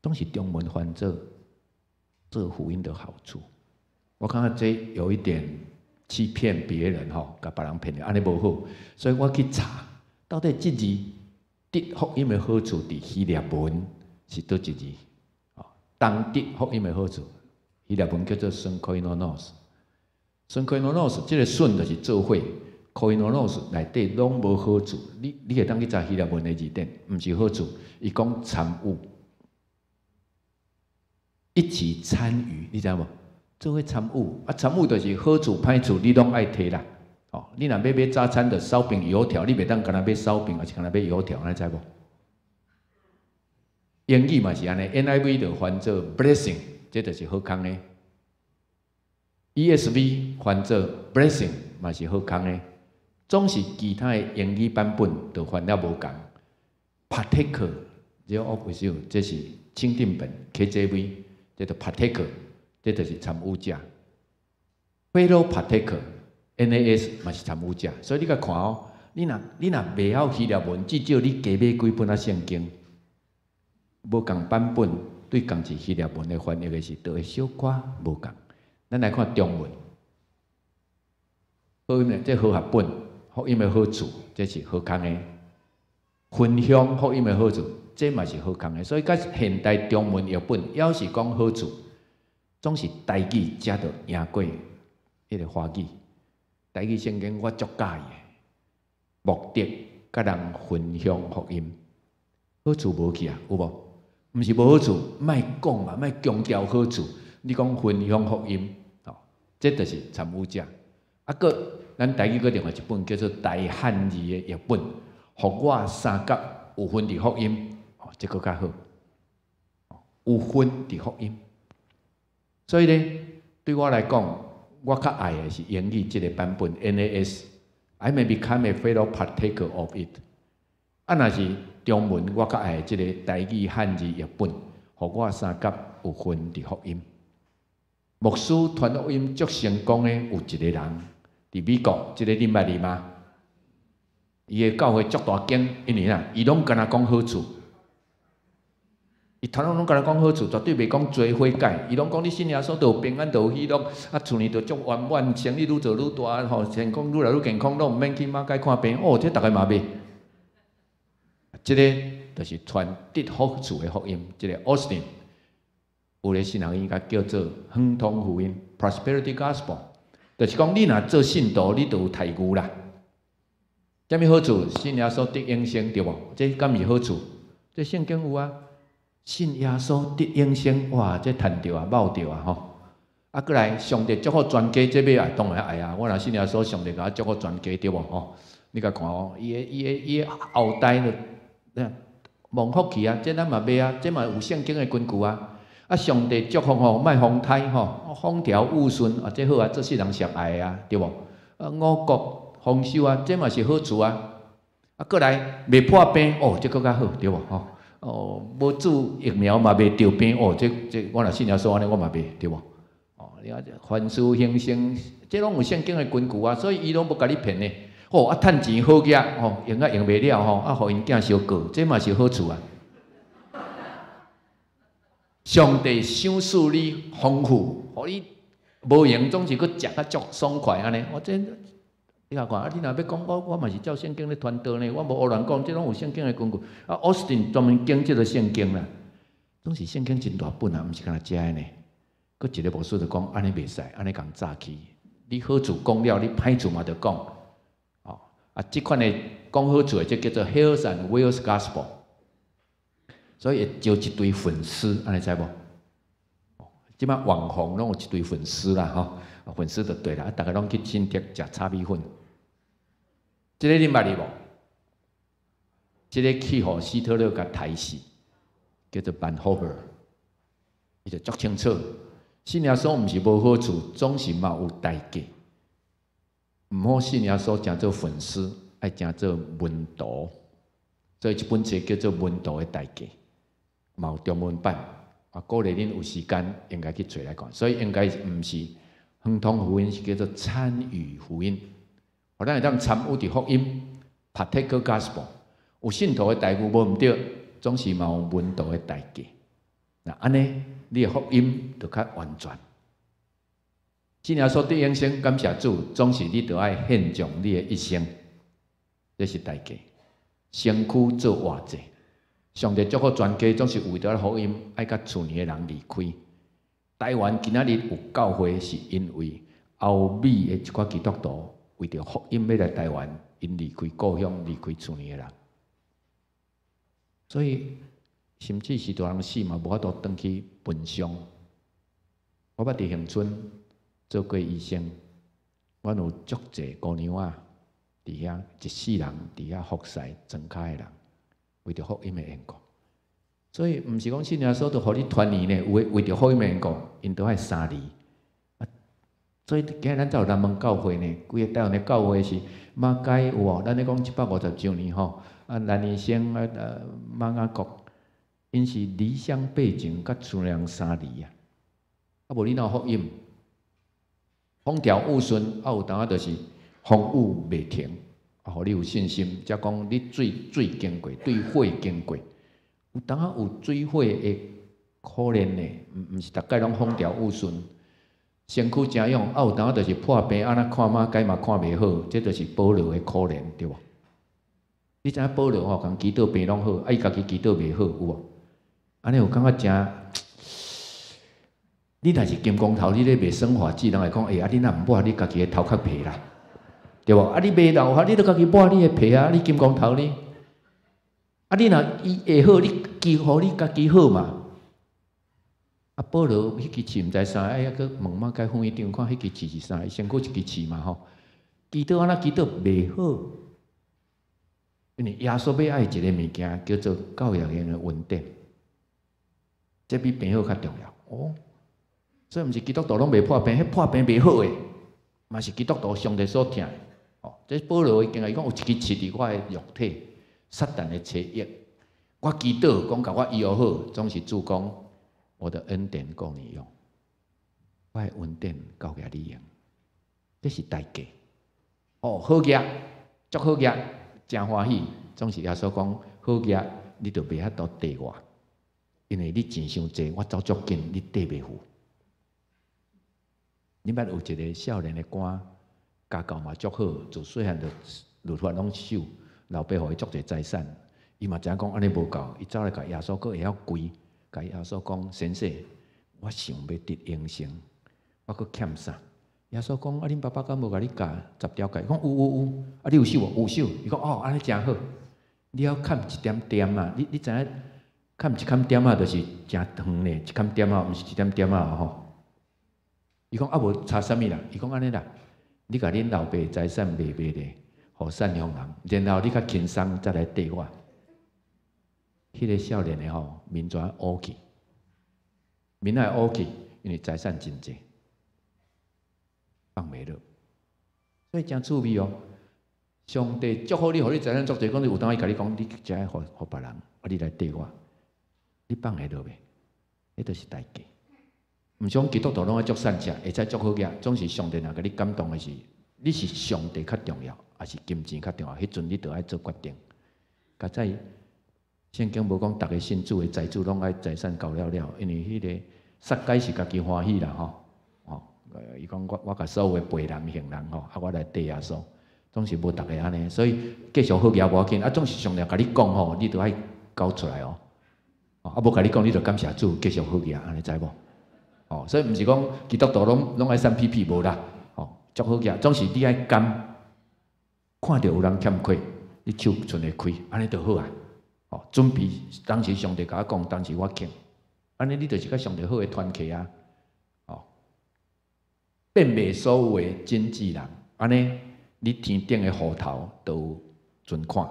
總是中文翻做這福音的好處。我感覺這有一點欺騙別人吼，共別人騙著，按呢無好。所以我去查，到底這字得福音的好處，佇希臘文是佗一字？哦，同得福音的好處，希臘文叫做 sunkoinonos。sunkoinonos 這個 sun 就是做伙，koinonos 內底攏無好處。你會當去查希臘文的字典，毋是好處，伊講參與，一起參與，你知無？做伙參與，啊參與就是好處歹處，你攏愛提啦。哦，你若欲買早餐，就燒餅油條，你袂當干焦買燒餅，抑是干焦買油條，你知無？英語嘛是按呢，NIV 就翻做 blessing，這就是好康的。ESV 翻做 blessing 嘛是好康的。總是其他的英語版本就翻了無仝。Partaker，這我不是，這是欽定本 KJV，這就 partaker，這就是參與者。Fellow partaker，NAS 嘛是參與者。所以你共看哦，你若袂曉希臘文，至少你加買幾本仔聖經。無仝版本對仝一希臘文的翻譯的時，就會小可無仝。咱來看中文，好呢，這和合本福音的好處，這是好康的；分享福音的好處，這嘛是好康的。所以，佮現代中文譯本，猶是講好處，總是台語才著贏過彼个華語。台語聖經我足佮意的，目的佮人分享福音，好處無去啊？有無？毋是無好處，莫講嘛，莫強調好處。你講分享福音，哦，這就是參與者。啊，閣咱台語閣另外一本叫做台漢字的譯本，予我相佮有份佇福音，哦，這閣較好。有份佇福音。所以呢，對我來講，我較愛的是英語這個版本 NAS。I may become a fellow partaker of it。啊，若是中文，我較愛這個台語漢字譯本，予我相佮有份佇福音。牧師傳福音足成功的有一個人，佇美國，這個你捌伊嗎？伊的教會足大間，因為啥？伊攏干焦講好處，伊傳攏干焦講好處，絕對袂講追悔改。伊攏講你信耶穌就有平安，就有喜樂，啊，厝裡就足圓滿，生意愈做愈大，吼，健康愈來愈健康，攏毋免去馬偕看病。哦，這逐个嘛買。這个就是傳得好處的福音。這個 Osteen 有的神學院共叫做亨通福音（Prosperity Gospel），就是講你若做信徒，你就有待遇啦。啥物好處？信耶穌得永生，對無？這敢是好處？這聖經有啊。信耶穌得永生，哇！這趁著啊，冒著啊，吼！啊，閣來上帝祝福全家，這欲愛當然愛啊！我若信耶穌，上帝共我祝福全家，對無？吼！你共看哦，伊的後代就蒙福去啊！這咱嘛欲啊，這嘛有聖經的根據啊！啊，上帝祝福吼，莫風颱吼，風調雨順啊，這好啊，這世人上愛的啊，對無？啊，五穀豐收啊，這嘛是好處啊！啊，閣來袂破病哦，這閣較好，對無？吼！哦，無注疫苗嘛袂著病哦，這我若信耶穌按呢，我嘛袂對無？哦，你看這凡事興盛，這攏有聖經的根據啊，所以伊攏無共你騙的。哦，啊，趁錢好額吼，用啊用袂了吼，啊，予𪜶囝相過，這嘛是好處啊。上帝賞賜你豐富，予你無閒總是閣食較足爽快按呢。我這你看看，啊，你若欲講我，我嘛是照聖經咧傳道呢，我無胡亂講，這攏有聖經的根據。啊，Austin 專門講這个聖經啦，總是聖經真大本啊，毋是干焦這个呢。閣一个牧師就講，按呢袂使，按呢共早起。你好處講了，你歹處嘛著講。哦，啊，這款的講好處的，這叫做 Health and Wealth Gospel，所以會招一堆粉絲，按呢知無？這擺網紅攏有一堆粉絲啦，吼，粉絲就對啦，啊，逐个攏去新竹食炒米粉。這个你捌哩無？這个去予希特勒共刣死，叫做 Bonhoeffer，伊就足清楚。信耶穌毋是無好處，總是嘛有代價。毋好信耶穌成做粉絲，愛成做門徒。所以這本冊叫做《門徒的代價》，嘛有中文版。啊，鼓勵恁有時間應該去揣來看。所以應該毋是亨通福音，是叫做參與福音。予咱會當參與佇福音，Partaker Gospel。有信徒的待遇無毋對，總是嘛有門徒的代價。那按呢，你的福音就較完全。信耶穌得永生，感謝主，總是你著愛獻上你的一生，這是代價。身軀做活祭，上帝祝福全家，總是為著福音愛共厝內的人離開。台灣今仔日有教會，是因為歐美的一寡基督徒為著福音欲來台灣，𪜶離開故鄉，離開厝內的人。所以，甚至是大人死嘛，無法度轉去奔喪。我捌佇恆春做過醫生，阮有足濟姑娘仔佇遐一世人佇遐服侍莊跤的人，為著福音的緣故。所以，毋是講信耶穌就予你團圓呢，有的為著福音的緣故，𪜶都愛相離。啊，所以今日咱才有南門教會呢，規个台灣的教會是馬偕有無？咱咧講750周年吼，啊，蘭醫生啊，馬雅各，𪜶是離鄉背井，佮厝內人相離啊。啊，無你哪有福音？風調雨順，啊有當仔就是風雨袂停，啊，予你有信心。才講你水水經過，對火經過，有當仔有水火的苦難呢，毋毋是逐擺攏風調雨順。身軀誠勇，啊有當仔就是破病，按怎看馬偕嘛看袂好，這就是保羅的苦難，對無？你知影保羅吼，共祈禱病攏好，啊伊家己祈禱袂好，有無？按呢有感覺誠？你若是金光頭，你咧賣生髮劑，人會講，欸，啊你若毋抹你家己的頭殼皮啦，對無？啊你賣老花，你著家己抹你的皮啊！你金光頭呢？啊你若醫會好，你求予你家己好嘛？啊保羅彼支刺毋知啥，愛閣問馬偕副院長看彼支刺是啥，伊身軀一支刺嘛吼。祈禱按怎祈禱袂好，因為耶穌欲愛一个物件叫做教育的恩典，這比病好較重要哦。所以毋是基督徒攏袂破病，彼破病袂好的，嘛是基督徒上帝所疼的。哦，這保羅已經伊講有一支刺佇我的肉體，撒旦的邪惡。我祈禱講共我醫好，總是主講我的恩典夠你用，我的恩典夠予你用，這是代價。哦，好額，足好額，誠歡喜。總是耶穌講好額，你就袂法度綴我，因為你錢傷濟，我走足緊，你綴袂赴。你捌有一个少年的官，家教嘛足好，自細漢就律法攏守，老爸予伊足濟財產，伊嘛知影講按呢無夠，伊走來共耶穌閣會曉跪，共耶穌講：先生，我想欲得永生，我閣欠啥？耶穌講：啊，恁爸爸敢無共你教十條誡？伊講有有有，啊，你有守無？有守。伊講哦，按呢誠好。你猶欠一點點仔，你你知影欠一坎點仔就是誠長呢，一坎點仔毋是一點點仔吼。伊講啊，無差啥物啦？伊講按呢啦，你共恁老爸財產賣賣咧，予贍養人，然後你較輕鬆再來綴我。彼个少年的吼面全烏去，面會烏去，因為財產真濟，放袂落。所以誠趣味哦。上帝祝福你，予你財產足濟，講你有當伊共你講，你遮予予別人，啊，你來綴我，你放會落袂？彼就是代價。毋是講基督徒攏愛足善食，會使足好額，總是上帝若共你感動的是，你是上帝較重要，抑是金錢較重要？彼陣你著愛做決定。較早聖經無講，逐个信主的財主攏愛財產交了了，因為彼个撒該是家己歡喜啦吼，吼，伊講我我共所有的僕人行人吼，啊我來綴耶穌。總是無逐个按呢，所以繼續好額無要緊。啊，總是上帝共你講吼，你都愛交出來哦。啊，無共你講，你就感謝主，繼續好額，按呢知無？哦，所以毋是講基督徒攏攏愛散屁屁無啦。哦，足好額，總是你愛甘，看著有人欠缺，你手伸會開，按呢就好啊。哦，準備當時上帝共我講，當時我肯，按呢你就是佮上帝好的團契啊。哦，變賣所有的經濟人，按呢你天頂的戶頭都有存款，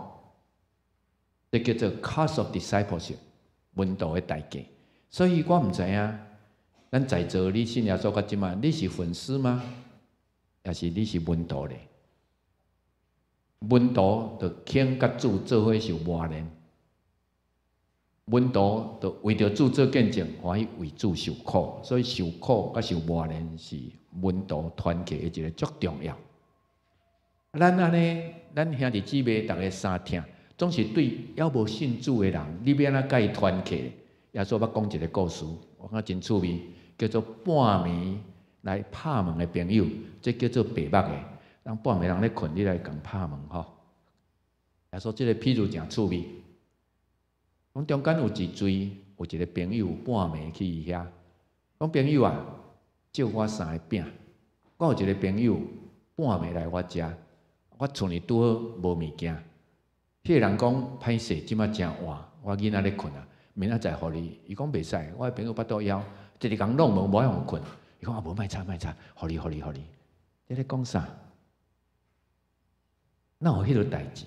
這叫做 cost of discipleship，門徒的代價。所以我毋知影，咱在座你信耶穌到這馬，你是粉絲嗎？抑是你是門徒咧？門徒就肯佮主做伙受磨練，門徒就為著主做見證，歡喜為主受苦，所以受苦佮受磨練是門徒團契的一個足重要。咱按呢，咱兄弟姊妹逐个相疼，總是對猶無信主的人，你欲按怎佮伊團契？耶穌捌講一個故事，我感覺真趣味，叫做半暝來拍門的朋友，這叫做白目的。人半暝人咧睏，你來共拍門吼。耶穌這個譬喻誠趣味，講中間有一陣有一個朋友半暝去伊遐，講朋友啊，借我三个餅。我有一個朋友半暝來我遮，我厝裡拄好無物件。彼個人講歹勢，這馬誠晚，我囡仔咧睏啊，明仔載予你。伊講袂使，我的朋友腹肚枵，一直共弄門無愛予睏。伊講啊，無莫吵莫吵，予你予你予你。你咧講啥？哪有彼個代誌？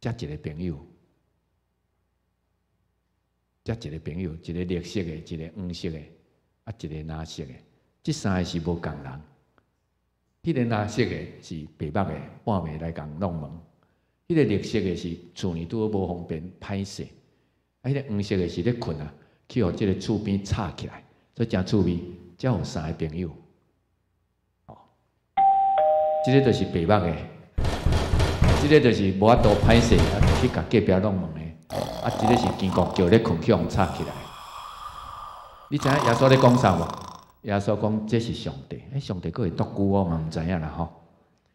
遮一個朋友，遮一個朋友，一個綠色的，一個黃色的，啊，一個藍色的，這三个是無仝人。彼個藍色的是白目的，半暝來共弄門；彼個綠色的是厝裡拄好無方便，歹勢；啊，彼個黃色的是咧睏啊，去予這个厝邊吵起來，所以誠趣味。遮有三个朋友，哦，這个就是白目的，這个就是無法度歹勢，啊，去共隔壁弄門的，啊，這个是堅國叫咧睏去予吵起來。你知影耶穌咧講啥無？耶穌講這是上帝，欸，上帝閣會獨居，我嘛毋知影啦吼。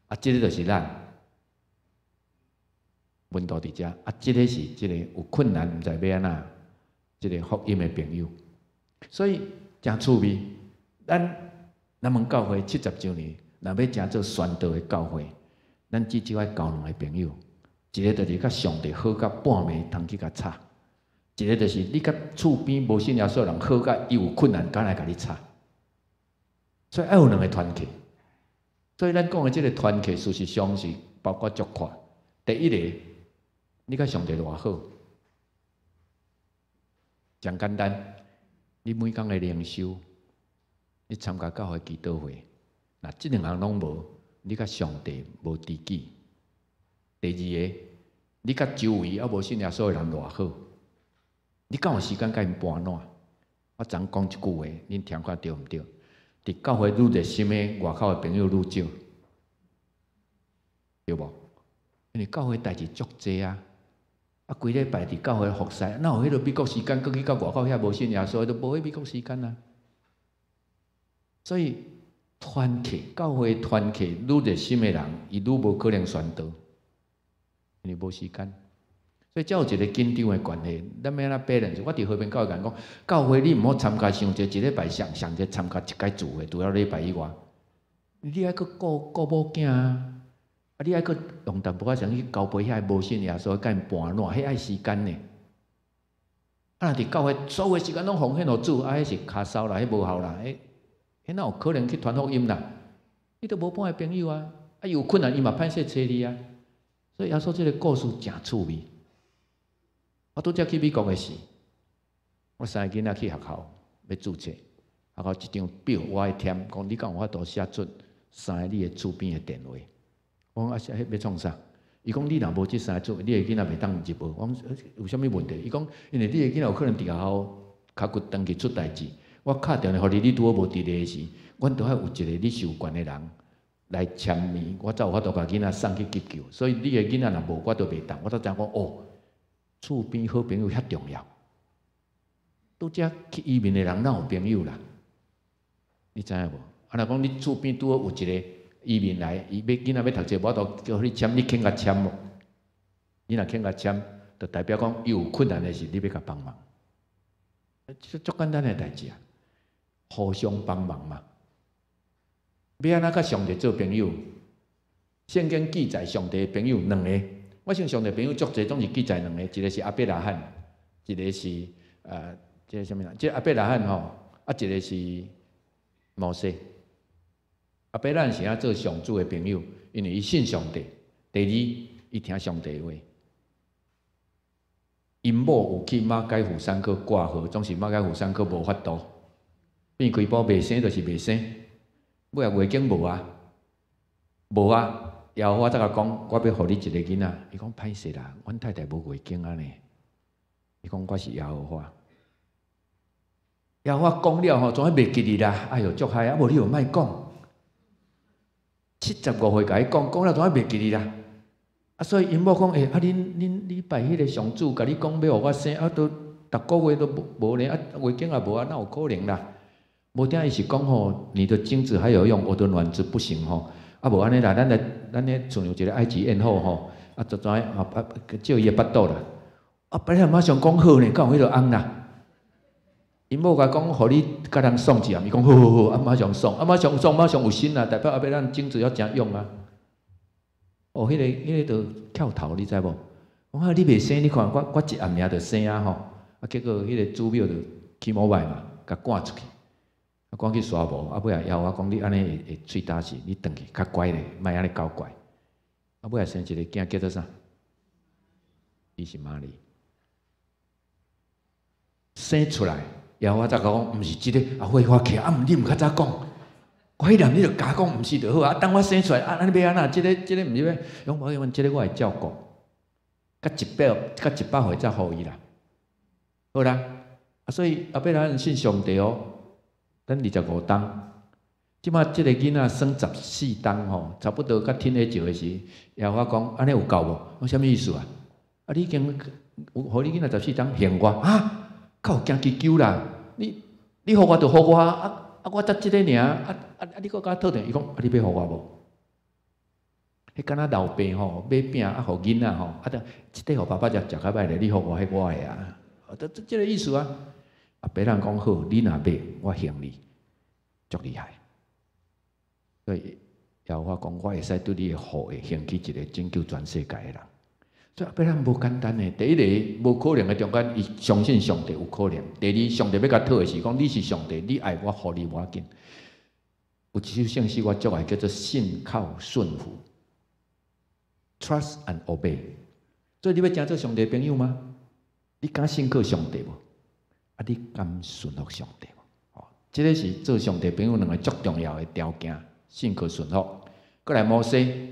啊，這个就是咱門徒佇遮，啊，這个是這个有困難毋知欲按怎，這个福音的朋友，所以誠趣味。咱南門教會70週年，若欲成做宣道的教會，咱至少愛交兩個朋友，一个就是佮上帝好甲半暝通去共吵，一个就是你佮厝邊無信耶穌人好甲伊有困難，敢來共你吵。所以愛有兩个團契。所以咱講的這个團契，事實上是包括足闊。第一个，你佮上帝偌好，誠簡單，你每工的靈修，你參加教會祈禱會，若這兩項攏無，你佮上帝無知己。第二个，你佮周圍猶無信耶穌的人偌好，你敢有時間佮𪜶盤撋？我昨講一句話，恁聽看對毋對？佇教會愈熱心的外口的朋友愈少，對無？因為教會代誌足濟啊，啊，規禮拜佇教會服侍，哪有彼个美國時間，閣去到外口遐無信耶穌，都無彼美國時間啊。所以團契，教會團契愈熱心的人，伊愈無可能宣道，因為無時間。所以才有一个緊張的關係。咱欲按怎 balance？我佇和平教會講，教會你毋好參加傷濟，一禮拜上上濟參加一擺聚會，除了禮拜以外，你愛閣顧顧某囝啊，啊，你愛閣用淡薄仔時間去交陪遐無信耶穌，佮𪜶盤撋，彼愛時間呢。啊，若佇教會所有時間攏奉獻予主，啊，彼是跤梢啦，彼無效啦，彼彼哪有可能去傳福音啦？你都無半个朋友啊！啊，有困難伊嘛歹勢揣你啊。所以耶穌這个故事誠趣味。我拄才去美國的時，我三个囡仔去學校欲註冊，學校一張表我愛填，講你敢有法度寫出三个你的厝邊的電話？我講啊，寫彼欲創啥？伊講你若無這三個字，你的囡仔袂當入學。我講有啥物問題？伊講因為你的囡仔有可能佇學校跤骨斷去出代誌，我敲電話予你，你拄好無佇咧時，阮都愛有一个你授權的人來簽名，我才有法度共囡仔送去急救。所以你的囡仔若無，我都袂當。我才知影講哦，厝邊好朋友遐重要。拄才去移民的人哪有朋友啦？你知影無？啊，若講你厝邊拄好有一个移民來，伊欲囡仔欲讀冊，無法度叫你簽，你肯共簽無？你若肯共簽，就代表講伊有困難的時，你欲共幫忙。這足簡單的代誌啊，互相幫忙嘛。欲按怎佮上帝做朋友？聖經記載上帝的朋友兩个，我想上帝朋友足濟，總是記載兩個，一個是亞伯拉罕，一個是這个啥物人？這個亞伯拉罕吼，啊，一個是摩西。亞伯拉罕是按怎做上主的朋友？因為伊信上帝。第二，伊聽上帝話。𪜶某有去馬偕婦產科掛號，總是馬偕婦產科無法度，變開埔袂生就是袂生，尾仔月經無啊，無啊。耶和華才共講，我欲予你一个囡仔。伊講歹勢啦，阮太太無月經啊呢。伊講我是耶和華。耶和華講了吼，總愛袂記得啦。哎喲，足害啊！無你就莫講。75歲共伊講，講了總愛袂記得啦。啊，所以𪜶某講，欸，啊，恁恁你拜彼个上主，共你講欲予我生，啊，都逐个月都無無呢，啊，月經也無啊，哪有可能啦？無聽伊是講吼，你的精子還有用，我的卵子不行吼。啊，無按呢啦，咱來咱咧厝有一个埃及艷後吼，啊，就怎啊啊，照伊的腹肚啦。啊，本來馬上講好呢，敢有彼个翁啦？𪜶某共講，予你共人爽一下，伊講好好好，啊馬上爽，啊馬上爽，馬上有心啦，代表後尾咱精子猶誠用啊。哦，彼个就翹頭，你知無？講啊，你袂生，你看我我一暗爾就生啊吼，啊結果彼个主廟就起毛歹嘛，共趕出去，啊趕去沙無，啊尾仔耶和華講你按呢會會喙焦死，你轉去較乖咧，莫按呢搞怪。啊尾仔生一个囝叫做啥？以實瑪利。生出來，耶和華才共講，毋是這个，啊火發起來，啊毋你毋較早講。我彼暗你就共講毋是就好啊！等我生出來，啊，按呢欲按怎？這个這个毋是欲，講我講這个我會照顧，甲一百甲100歲才予伊啦。好啦，啊所以亞伯拉罕信上帝哦，等25冬，這馬這个囡仔算14冬吼，差不多較天咧照的時，耶和華講按呢有夠無？講啥物意思啊？啊你已經有予你囡仔十四冬還我啊？較有驚祈求啦！你你予我就予我啊！啊！我才這个爾，啊啊啊！你閣共我討轉，伊講啊，你欲予我無？彼敢若老爸吼買餅啊，予囡仔吼，啊，得這塊予爸爸食食較歹咧，你予我彼我的啊，這這這个意思啊。亞伯拉罕講好，你若欲，我還你，足厲害。所以耶和華講，我會使對你的後裔興起一个拯救全世界的人。所以亞伯拉罕無簡單的，第一个無可能的中間，伊相信上帝有可能；第二，上帝欲共討的是講你是上帝，你愛我，予你無要緊。有一首聖詩我足愛，叫做信靠順服（Trust and Obey）。所以你欲成做上帝朋友嗎？你敢信靠上帝無？啊，你敢順服上帝無？哦，這个是做上帝朋友兩个足重要的條件：信靠順服。閣來摩西。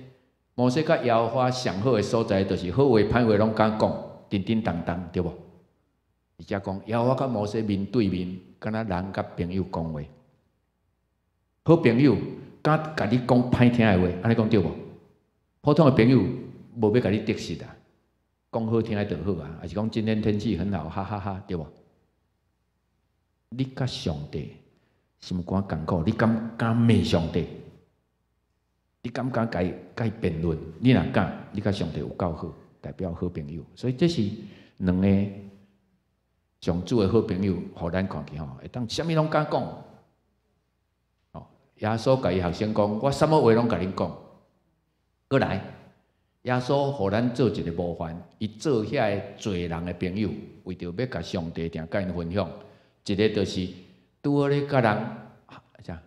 摩西佮耶和華上好的所在，就是好話歹話攏敢講，叮叮當當，對無？而且講耶和華佮摩西面對面，敢若人佮朋友講話。好朋友敢共你講歹聽的話，按呢講對無？普通的朋友無欲共你得失啊，講好聽的就好啊，抑是講今天天氣很好，哈哈哈，對無？你佮上帝心肝艱苦，你敢敢罵上帝？你敢敢共伊共伊辯論？你若敢，你佮上帝有夠好，代表好朋友。所以這是兩个上主的好朋友，予咱看見吼，會當啥物攏敢講。哦，耶穌共伊學生講：我啥物話攏共恁講。閣來，耶穌予咱做一个模範，伊做遐个濟人的朋友，為著欲共上帝定共𪜶分享。一个就是拄好咧共人啥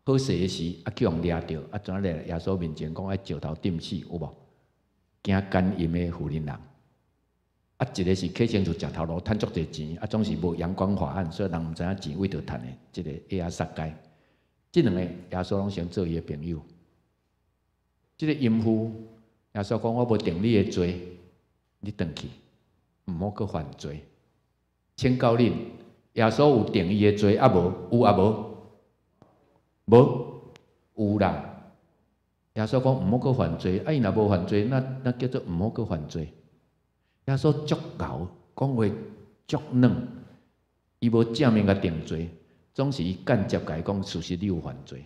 好勢的時，啊去予掠著，啊怎來耶穌面前講愛石頭釘死，有無？驚姦淫的婦人人。啊，一个是客商厝食頭路，趁足濟錢，啊總是無陽光法案，所以人毋知影錢佗佗趁的。這个亞撒該，這兩个耶穌攏先做伊的朋友。這个淫婦，耶穌講我無定你的罪，你轉去，毋好閣犯罪。請教恁，耶穌有定伊的罪抑無？有抑無？無，有啦。耶穌講毋好閣犯罪，啊伊若無犯罪，那那叫做毋好閣犯罪。耶穌足𠢕，講話足軟，伊無正面共定罪，總是伊間接共伊講，事實你有犯罪。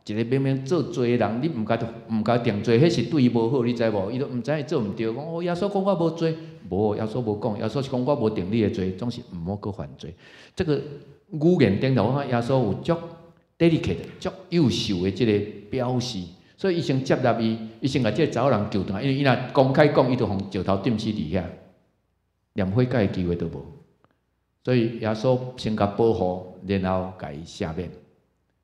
一个明明做罪的人，你毋共定罪，彼是對伊無好，你知無？伊都毋知伊做毋對，講哦，耶穌講我無罪，無，耶穌無講，耶穌是講我無定你的罪，總是毋好閣犯罪。這個語言頂頭，我看耶穌有足 delicate、足優秀的這個表示，所以伊先接納伊，伊先共這個查某人救轉來，因為伊若公開講，伊就予石頭釘死佇遐，連悔改的機會都無。所以耶穌先共保護，然後共伊赦免。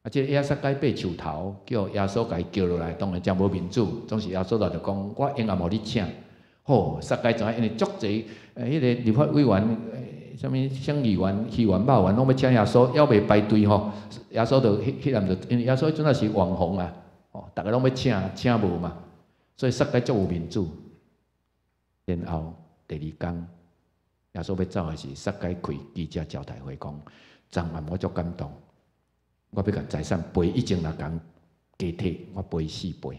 啊！這個撒該爬樹頭，叫耶穌共伊叫落來，當然誠無面子。總是耶穌就講：我永遠予你請。吼，撒該知影，因為足濟彼個立法委員、啥物省議員、議員、肉員，攏欲請耶穌，猶未排隊吼。耶穌就彼彼暗就，因為耶穌彼陣仔是網紅啊，吼，逐个攏欲請，請無嘛，所以撒該足有面子。然後第二工，耶穌欲走的時，撒該開記者招待會講：昨暗我足感動。我欲共財產賠，以前若共加提，我賠四倍。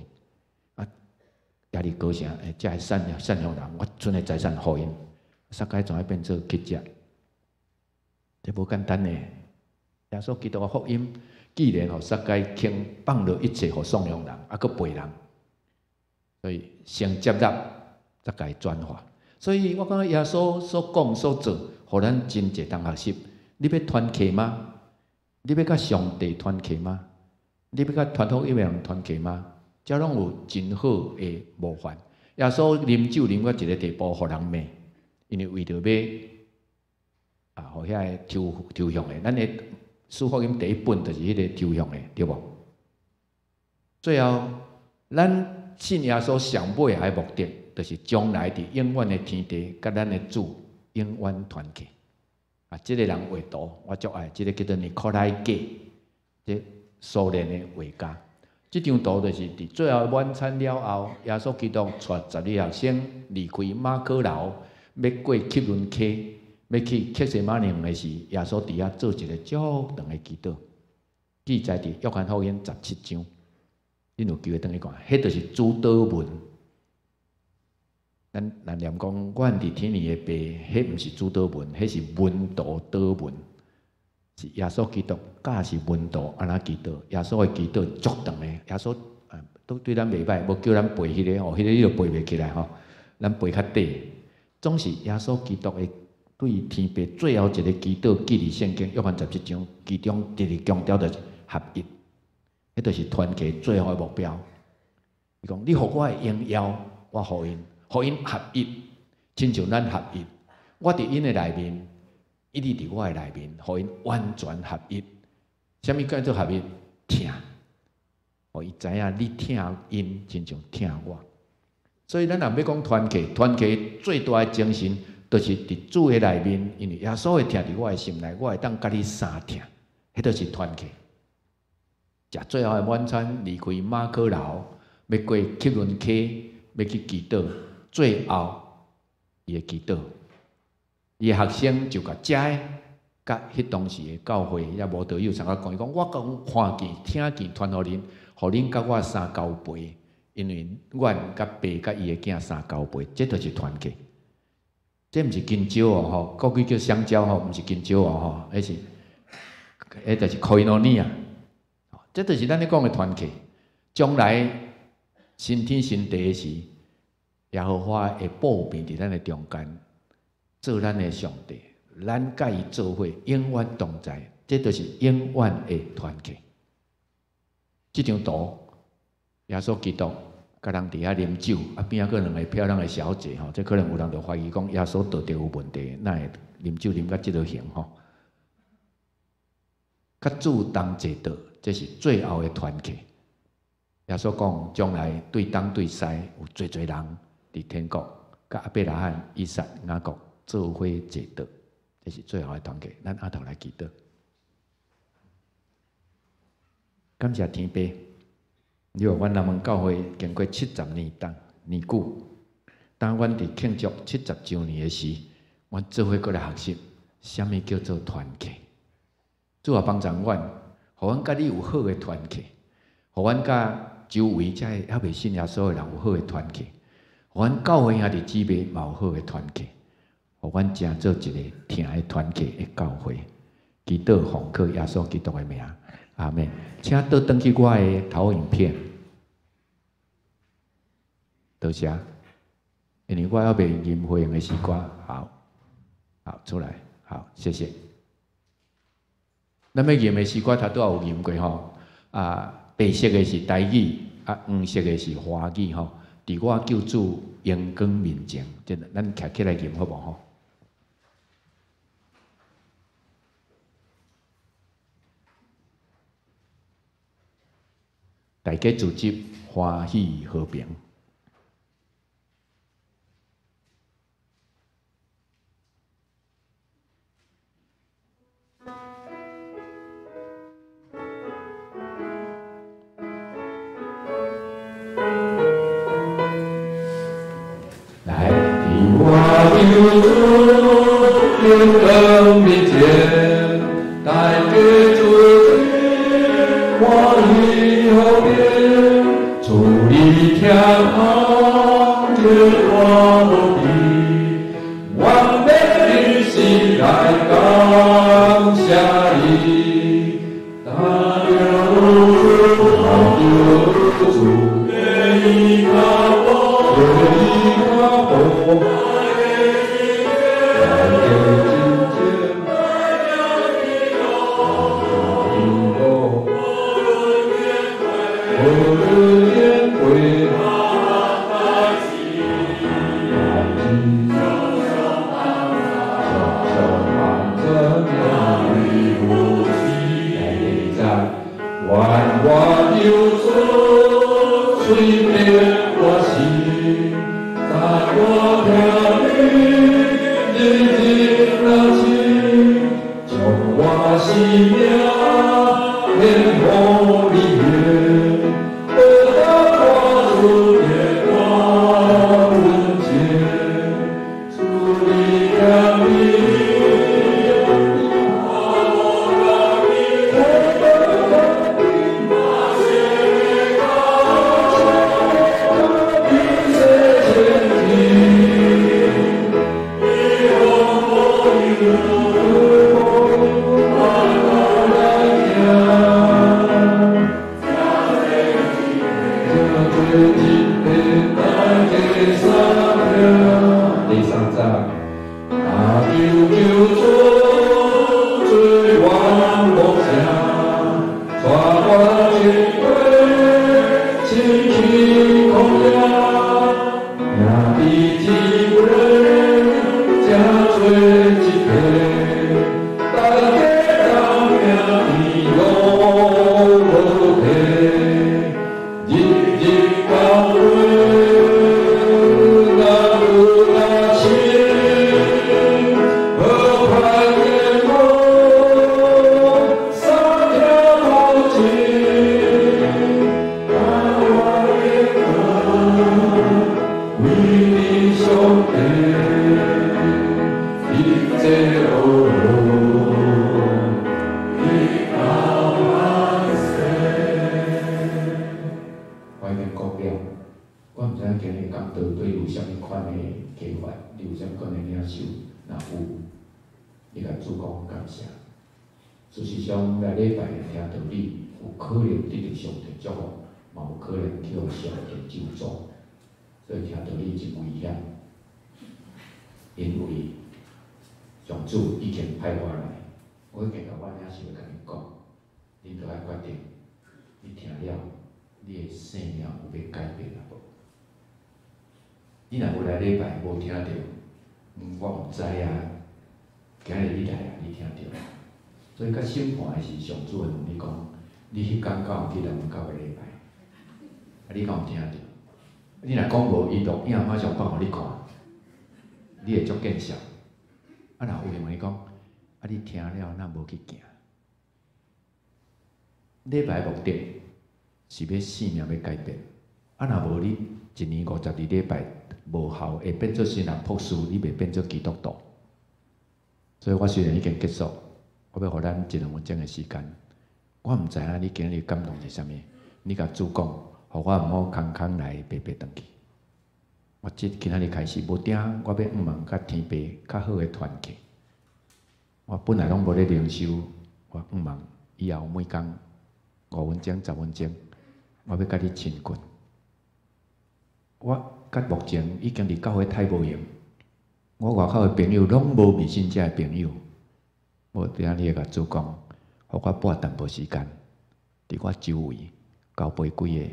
啊，耶利哥城的遮个善善良人，我賰的財產予𪜶，撒該怎會變做乞食？這無簡單呢。耶穌基督的福音，既然予撒該肯放落一切予頌揚人，啊，閣賠人，所以先接納，才共伊轉化。所以我感覺耶穌所講所做，予咱真濟通學習。你欲團契嗎？你欲佮上帝團契嗎？你欲佮傳福音的人團契嗎？這攏有真好的模範。耶穌啉酒啉到一個地步，予人罵，因為為著欲啊，予遐个抽抽象的，咱的四福音第一本就是彼个抽象的，對無？最後，咱信耶穌上尾的目的，就是將來佇永遠的天地，佮咱的主永遠團契。啊，這个人畫圖我足愛，這个叫做尼可拉格，這蘇聯的畫家。這張圖就是佇最後晚餐了後，耶穌基督帶12個學生離開馬可樓，欲過汲淪溪，欲去客西馬尼園的時，耶穌佇遐做一個足長的祈禱，記載佇約翰福音17章。恁有機會轉去看，彼就是主禱文。咱咱念講，阮佇天裡的爸，彼毋是主禱文，彼是門徒禱文，是耶穌基督教示門徒按怎祈禱。耶穌的祈禱足長的，耶穌啊，都對咱袂䆀，無叫咱背彼个吼，彼个你就背袂起來吼。咱背較短，總是耶穌基督的對天父最後一个祈禱，記佇聖經約翰十七章，其中特別強調就是合一，彼就是團契最後的目標。伊講：你予我的榮耀，我予𪜶。予𪜶合一，親像咱合一。我佇𪜶的內面，伊佇我的內面，予𪜶完全合一。啥物叫做合一？疼，予伊知影你疼𪜶，親像疼我。所以咱若欲講團契，團契最大的精神，就是佇主的內面，因為耶穌的疼佇我的心內，我會當佮你相疼，彼就是團契。食最後的晚餐，離開馬可樓，欲過汲淪溪，欲去祈禱。最後，伊的祈禱，伊的學生就共遮个，佮彼當時的教會遐無道友參甲講，伊講我講看見、聽見傳予恁，予恁佮我相交陪，因為阮佮爸佮伊的囝相交陪，這就是團契。這毋是香蕉哦吼，國語叫香蕉吼，毋是香蕉哦吼，彼是，彼就是 koinonia。這就是咱咧講的團契。將來新天新地的時，耶和華會布變佇咱的中間，做咱的上帝，咱佮伊做伙，永遠同在，這就是永遠的團契。這張圖，耶穌基督佮人佇遐啉酒，啊邊仔閣兩个漂亮的小姐吼，這可能有人就懷疑講耶穌道德有問題，哪會啉酒啉到這个形吼？佮主同坐桌，這是最後的團契。耶穌講，將來對東對西有濟濟人佇天國，佮亞伯拉罕、以撒、雅各做伙坐桌，這是最後的團契。咱阿頭來祈禱，感謝天父，你予阮南門教會經過70年當年久，當阮佇慶祝70週年的時，阮做伙閣來學習，啥物叫做團契。主啊，幫助阮，予阮佮你有好的團契，予阮佮周圍遮个猶未信耶穌的人有好的團契，予阮教會兄弟姊妹嘛有好的團契，予阮成做一个疼的團契的教會。祈禱奉靠耶穌基督的名，阿們。請倒轉去我的投影片，多謝。因為我猶未吟回應的詩歌，好，好出來，好，謝謝。咱欲吟的詩歌，頭拄仔有吟過吼，啊，白色的是台語，啊，黃色的是華語吼。佇我救主榮光面前，這咱徛起來吟好無吼？大家組織歡喜和平。來，佇我救主榮光面前，大家組織歡喜和平，主你疼愛叫我無比，願欲一生來感謝你。大救主，的依靠我，的依靠我。禮拜目的是欲生命欲改變，啊，若無你一年52禮拜無效，會變做神學博士，你袂變做基督徒。所以我雖然已經結束，我欲予咱一兩分鐘的時間，我毋知影你今日感動是啥物，你共主講，予我毋好空空來白白轉去。我這今仔日開始無定，我欲向望佮天父較好的團契。我本來攏無咧靈修，我向望以後每工。5分钟、10分钟，我欲佮你亲近。我到目前已经伫教会太无闲，我外口的朋友攏無未信者的朋友。無定你會共主講，予我撥淡薄時間，佇我周圍交陪幾个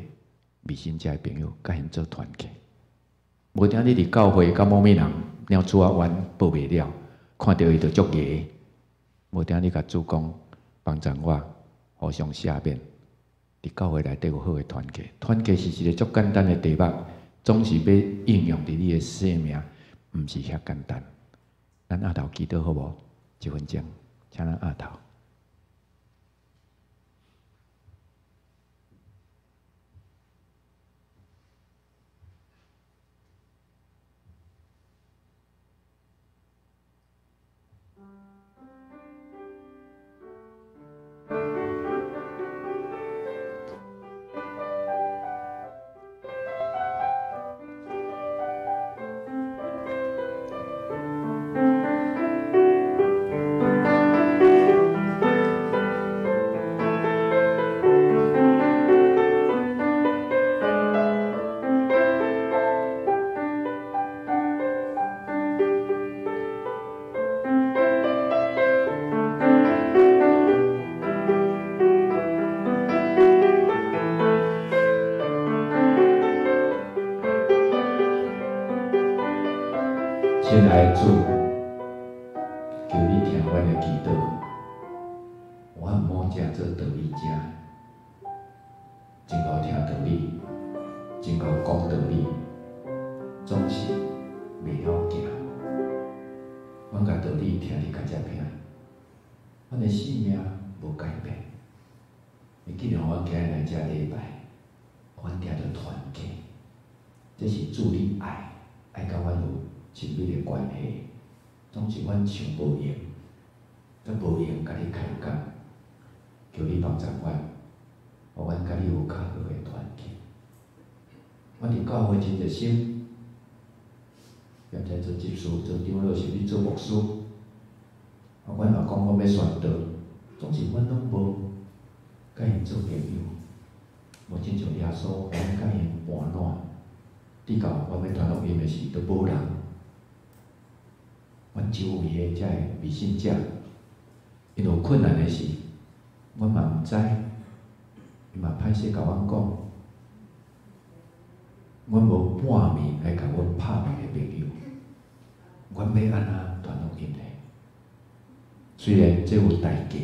未信者的朋友，佮𪜶做團契。無定你佇教會佮某物人鳥鼠仔冤報袂了，看著伊就足牙。無定你共主講，幫助我互相赦免。佇教會內底有好的團契，團契是一个足簡單的題目，總是欲應用佇你的生命，毋是遐簡單。咱阿頭祈禱好無？1分鐘，請咱阿頭。親愛的主，求你聽阮的祈禱，阮毋好正做道理者，真𠢕聽道理，真𠢕講道理，總是袂曉行。阮共道理聽佇較遮聽，阮的生命無改變。你既然阮今日來遮禮拜，阮聽著團契，這是主你愛，愛佮阮有親密的關係，總是阮想無閒，閣無閒共你開講，求你幫助阮，予阮佮你有較好的團契。阮佇教會真熱心，也毋知做執事、做長老，甚至做牧師。啊，阮若講阮欲宣道，總是阮攏無佮𪜶做朋友，無親像耶穌，予阮佮𪜶伴暖。直到阮欲傳福音的時，都無人。阮周圍的遮个未信者，𪜶有困難的時，阮嘛毋知，伊嘛歹勢共阮講。阮無半面來共阮拍面的朋友，阮欲按怎傳福音呢？雖然這有代價，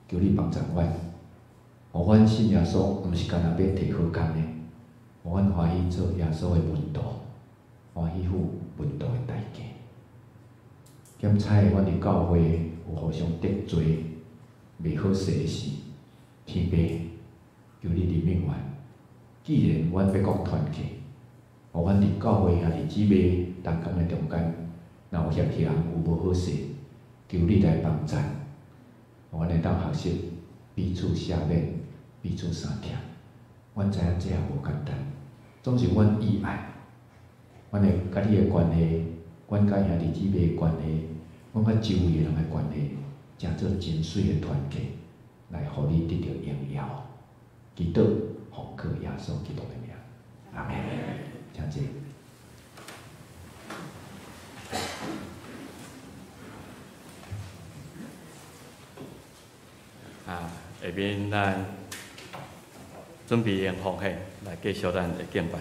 求你幫助阮，予阮信耶穌，毋是干焦欲提好工的，予阮歡喜做耶穌的門徒，歡喜付門徒的代價。檢采阮佇教會有互相得罪、袂好勢的事，天父，求你憐憫阮。既然阮欲講團契，予阮佇教會兄弟姊妹同工的中間，若有嫌嫌有無好勢，求你來幫贊，予阮會當學習彼此赦免、彼此相疼。阮知影這也無簡單，總是阮意愛，阮的佮你的關係，阮佮兄弟姊妹的關係，阮佮周圍的人的關係，成做真媠的團契，來予你得著榮耀。祈禱奉靠耶穌基督的名，阿們。請坐。啊，下面咱準備用奉獻來繼續咱的敬拜。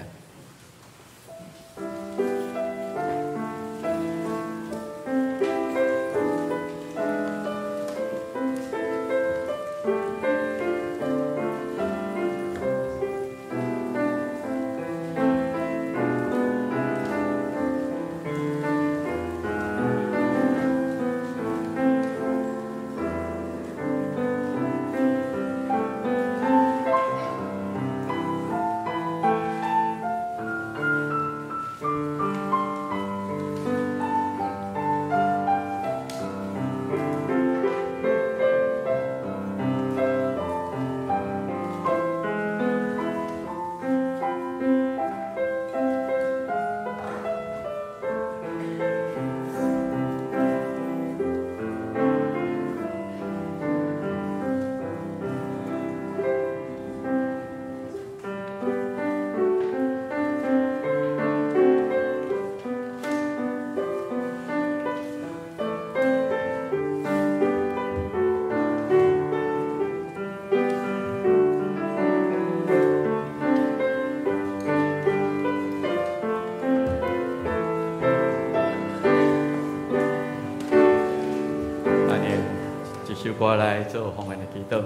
首歌來做奉獻的祈禱。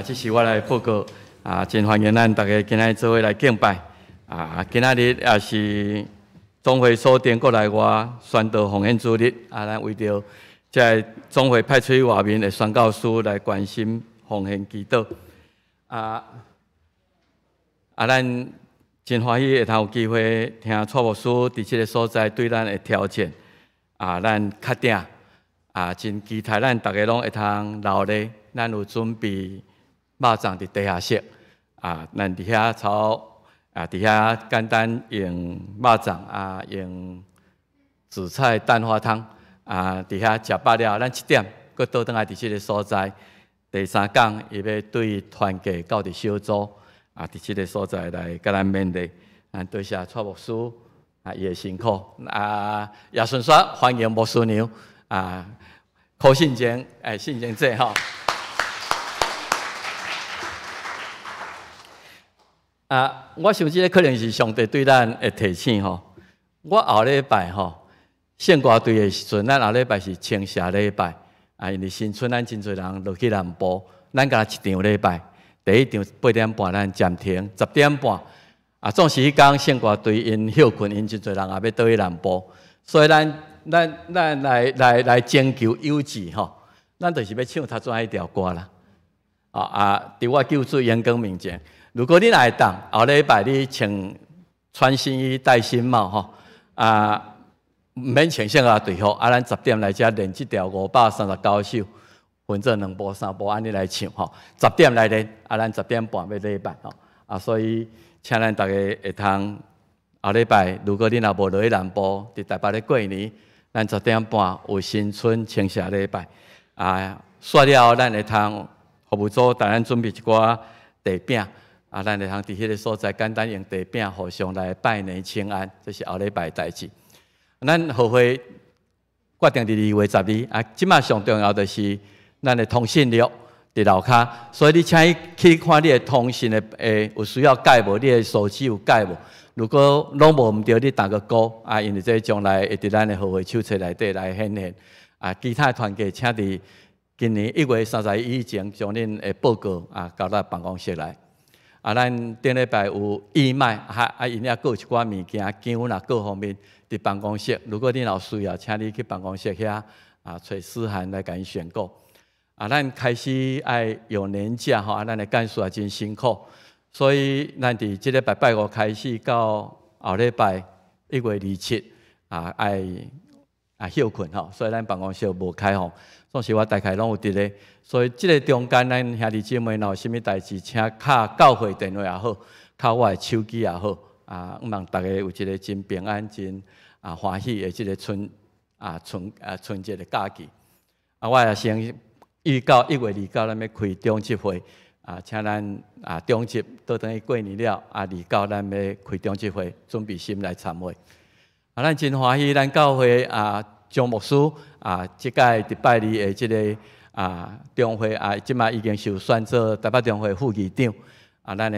這是我來報告啊！真歡迎咱大家今仔日做伙來敬拜啊！今仔日也是總會鎖定國內外宣道奉獻主日啊！咱為著這个總會派出去外面的宣教師來關心奉獻祈禱啊！啊，咱真歡喜會通有機會聽蔡牧師佇這个所在對咱的挑戰啊！咱確定啊，真期待咱大家攏會通留咧，咱有準備肉粽佇地下室啊，咱佇遐炒啊，佇遐簡單用肉粽啊，用紫菜蛋花湯啊，佇遐食飽了，咱7點閣倒轉來佇這个所在。第三講，伊欲對團契到佇小組啊，佇這个所在來共咱勉勵。咱多謝蔡牧師啊，伊的辛苦啊，也順紲歡迎牧師娘啊，柯信靜，信靜姐吼。啊，我想這个可能是上帝對咱的提醒吼。我後禮拜吼，聖歌隊的時陣，咱後禮拜是清社禮拜啊，因為新春咱真濟人落去南部，咱敢若一場禮拜，第一場8點半咱暫停，10點半啊，總是彼工聖歌隊𪜶歇睏，𪜶真濟人也欲倒去南部，所以咱來徵求有志吼，咱就是欲唱頭轉彼條歌啦。啊，佇我救主榮光面前。如果你若會當，後禮拜你穿新衣戴新帽吼，啊，毋免穿聖樂隊服，啊，咱10點來遮練這條539首，分做2部3部按呢來唱吼。10點來練，啊，咱10點半欲禮拜吼，啊，所以請咱逐家會通後禮拜，如果你若無落去南部，佇台北咧過年，咱10點半有新春清社禮拜，啊，煞了後咱會通服務組帶咱準備一寡茶餅。啊，咱會通佇彼个所在簡單用茶餅互相來拜年請安，這是後禮拜的代誌。咱後會決定佇2月12啊，這馬上重要就是咱的通訊錄佇樓跤，所以你請伊去看你的通訊的有需要改無？你的手機有改無？如果攏無毋對，你打個勾啊，因為這將來會佇咱的後會手冊內底來顯現。啊，其他團契請佇今年1月31以前將恁的報告啊交到辦公室來。啊，咱頂禮拜有義賣，啊，𪜶猶閣有一寡物件，姜啦各方面佇辦公室。如果你若有需要，請你去辦公室遐啊，揣思涵來共𪜶選購。啊，咱開始愛有年假吼，啊，咱的幹事也真辛苦，所以咱佇這禮拜拜五開始到後禮拜1月27啊，愛啊歇睏吼，所以咱辦公室無開放。總是我大概攏有佇咧，所以這個中間，咱兄弟姊妹若有啥物代誌，請敲教會電話也好，敲我的手機也好，啊，希望大家有一個真平安、真啊歡喜的這個春節的假期。啊，我也先預告1月29咱欲開中集會，啊，請咱啊中集倒轉去過年了，啊29咱欲開中集會，準備心來參會。啊，咱真歡喜，咱教會啊。張牧師啊，這屆佇拜二的這个啊中會啊，這馬已經受選做台北中會副議長。啊，咱的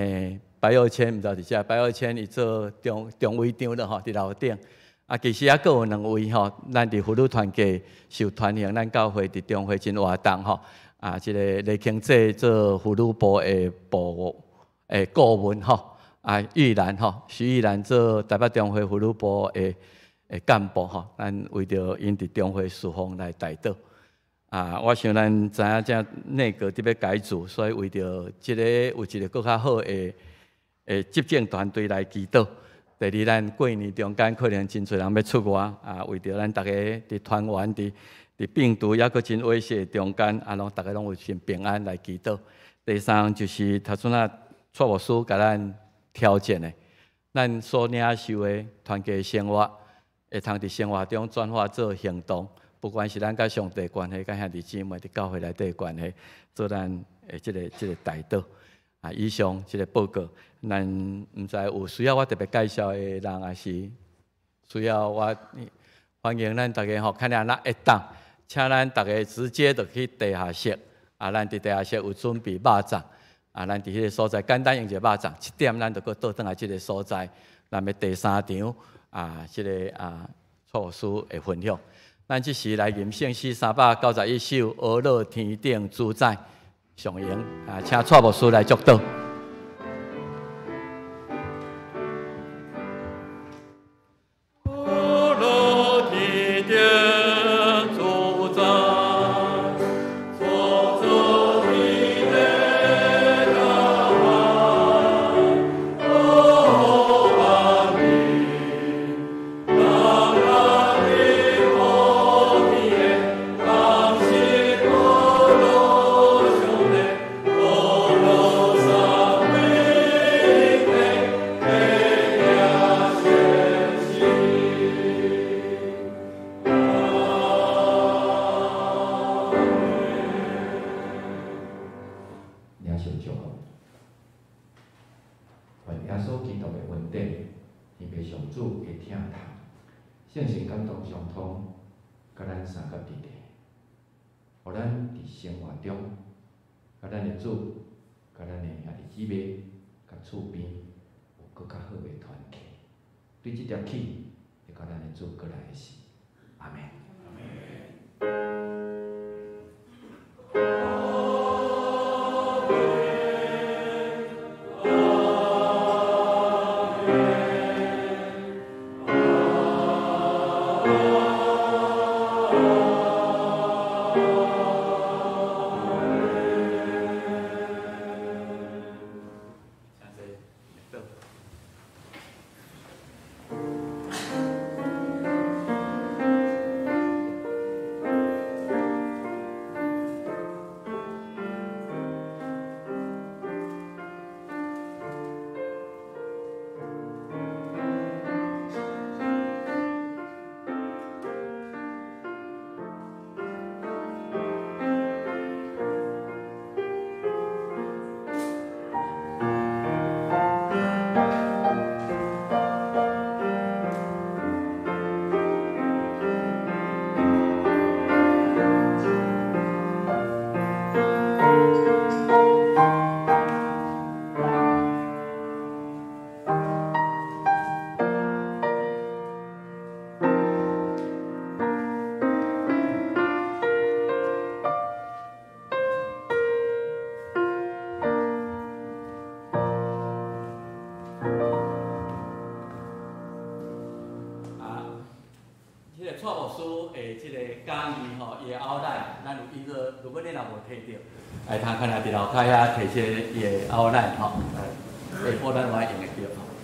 白耀謙毋知佇遮，白耀謙伊做中委長了吼，佇樓頂。啊，其實猶閣有兩位吼，咱佇婦女團契受團營，咱教會佇中會真活動吼。啊，這个李慶濟做婦女部的部的顧問吼，啊，玉蘭吼，徐玉蘭做台北中會婦女部的幹部吼，咱為著𪜶佇中會事奉來代禱。啊，我想咱知影這內閣佇欲改組，所以為著這个有一個閣較好的執政團隊來祈禱。第二，咱過年中間可能真濟人欲出外啊，為著咱逐家佇團圓，佇病毒猶閣真威脅中間，啊，攏逐家攏有真平安來祈禱。第三就是頭先仔蔡牧師共咱挑戰的，咱所領受的團契生活，會通佇生活中轉化做行動，不管是咱佮上帝關係，佮兄弟姊妹佇教會內底關係，做咱的這個代禱。啊，以上這個報告，咱毋知有需要我特別介紹的人，抑是需要我歡迎咱逐家吼，看下咱會當，請咱逐家直接就去地下室。啊，咱佇地下室有準備肉粽，啊，咱佇彼个所在簡單用一個肉粽，7點咱就閣倒轉來這个所在，咱欲第三場啊，這个啊，蔡牧師的分享。咱這時來吟聖詩391首《阿樂天頂主宰》上演啊，請蔡牧師來祝禱。領受祝福，願耶穌基督的恩典，天父上主的疼痛，聖神感動相通，佮咱相佮佇咧，予咱佇生活中，佮咱的主，佮咱的兄弟姊妹，佮厝邊有閣較好的團契。對這條起，會到咱的主閣來的時，阿們。啊，彼个蔡牧師的這个講義吼，伊的 outline，咱有印做，如果你若無提著，會通看下佇樓跤遐提這个伊的 outline 吼，下晡咱會用會著吼。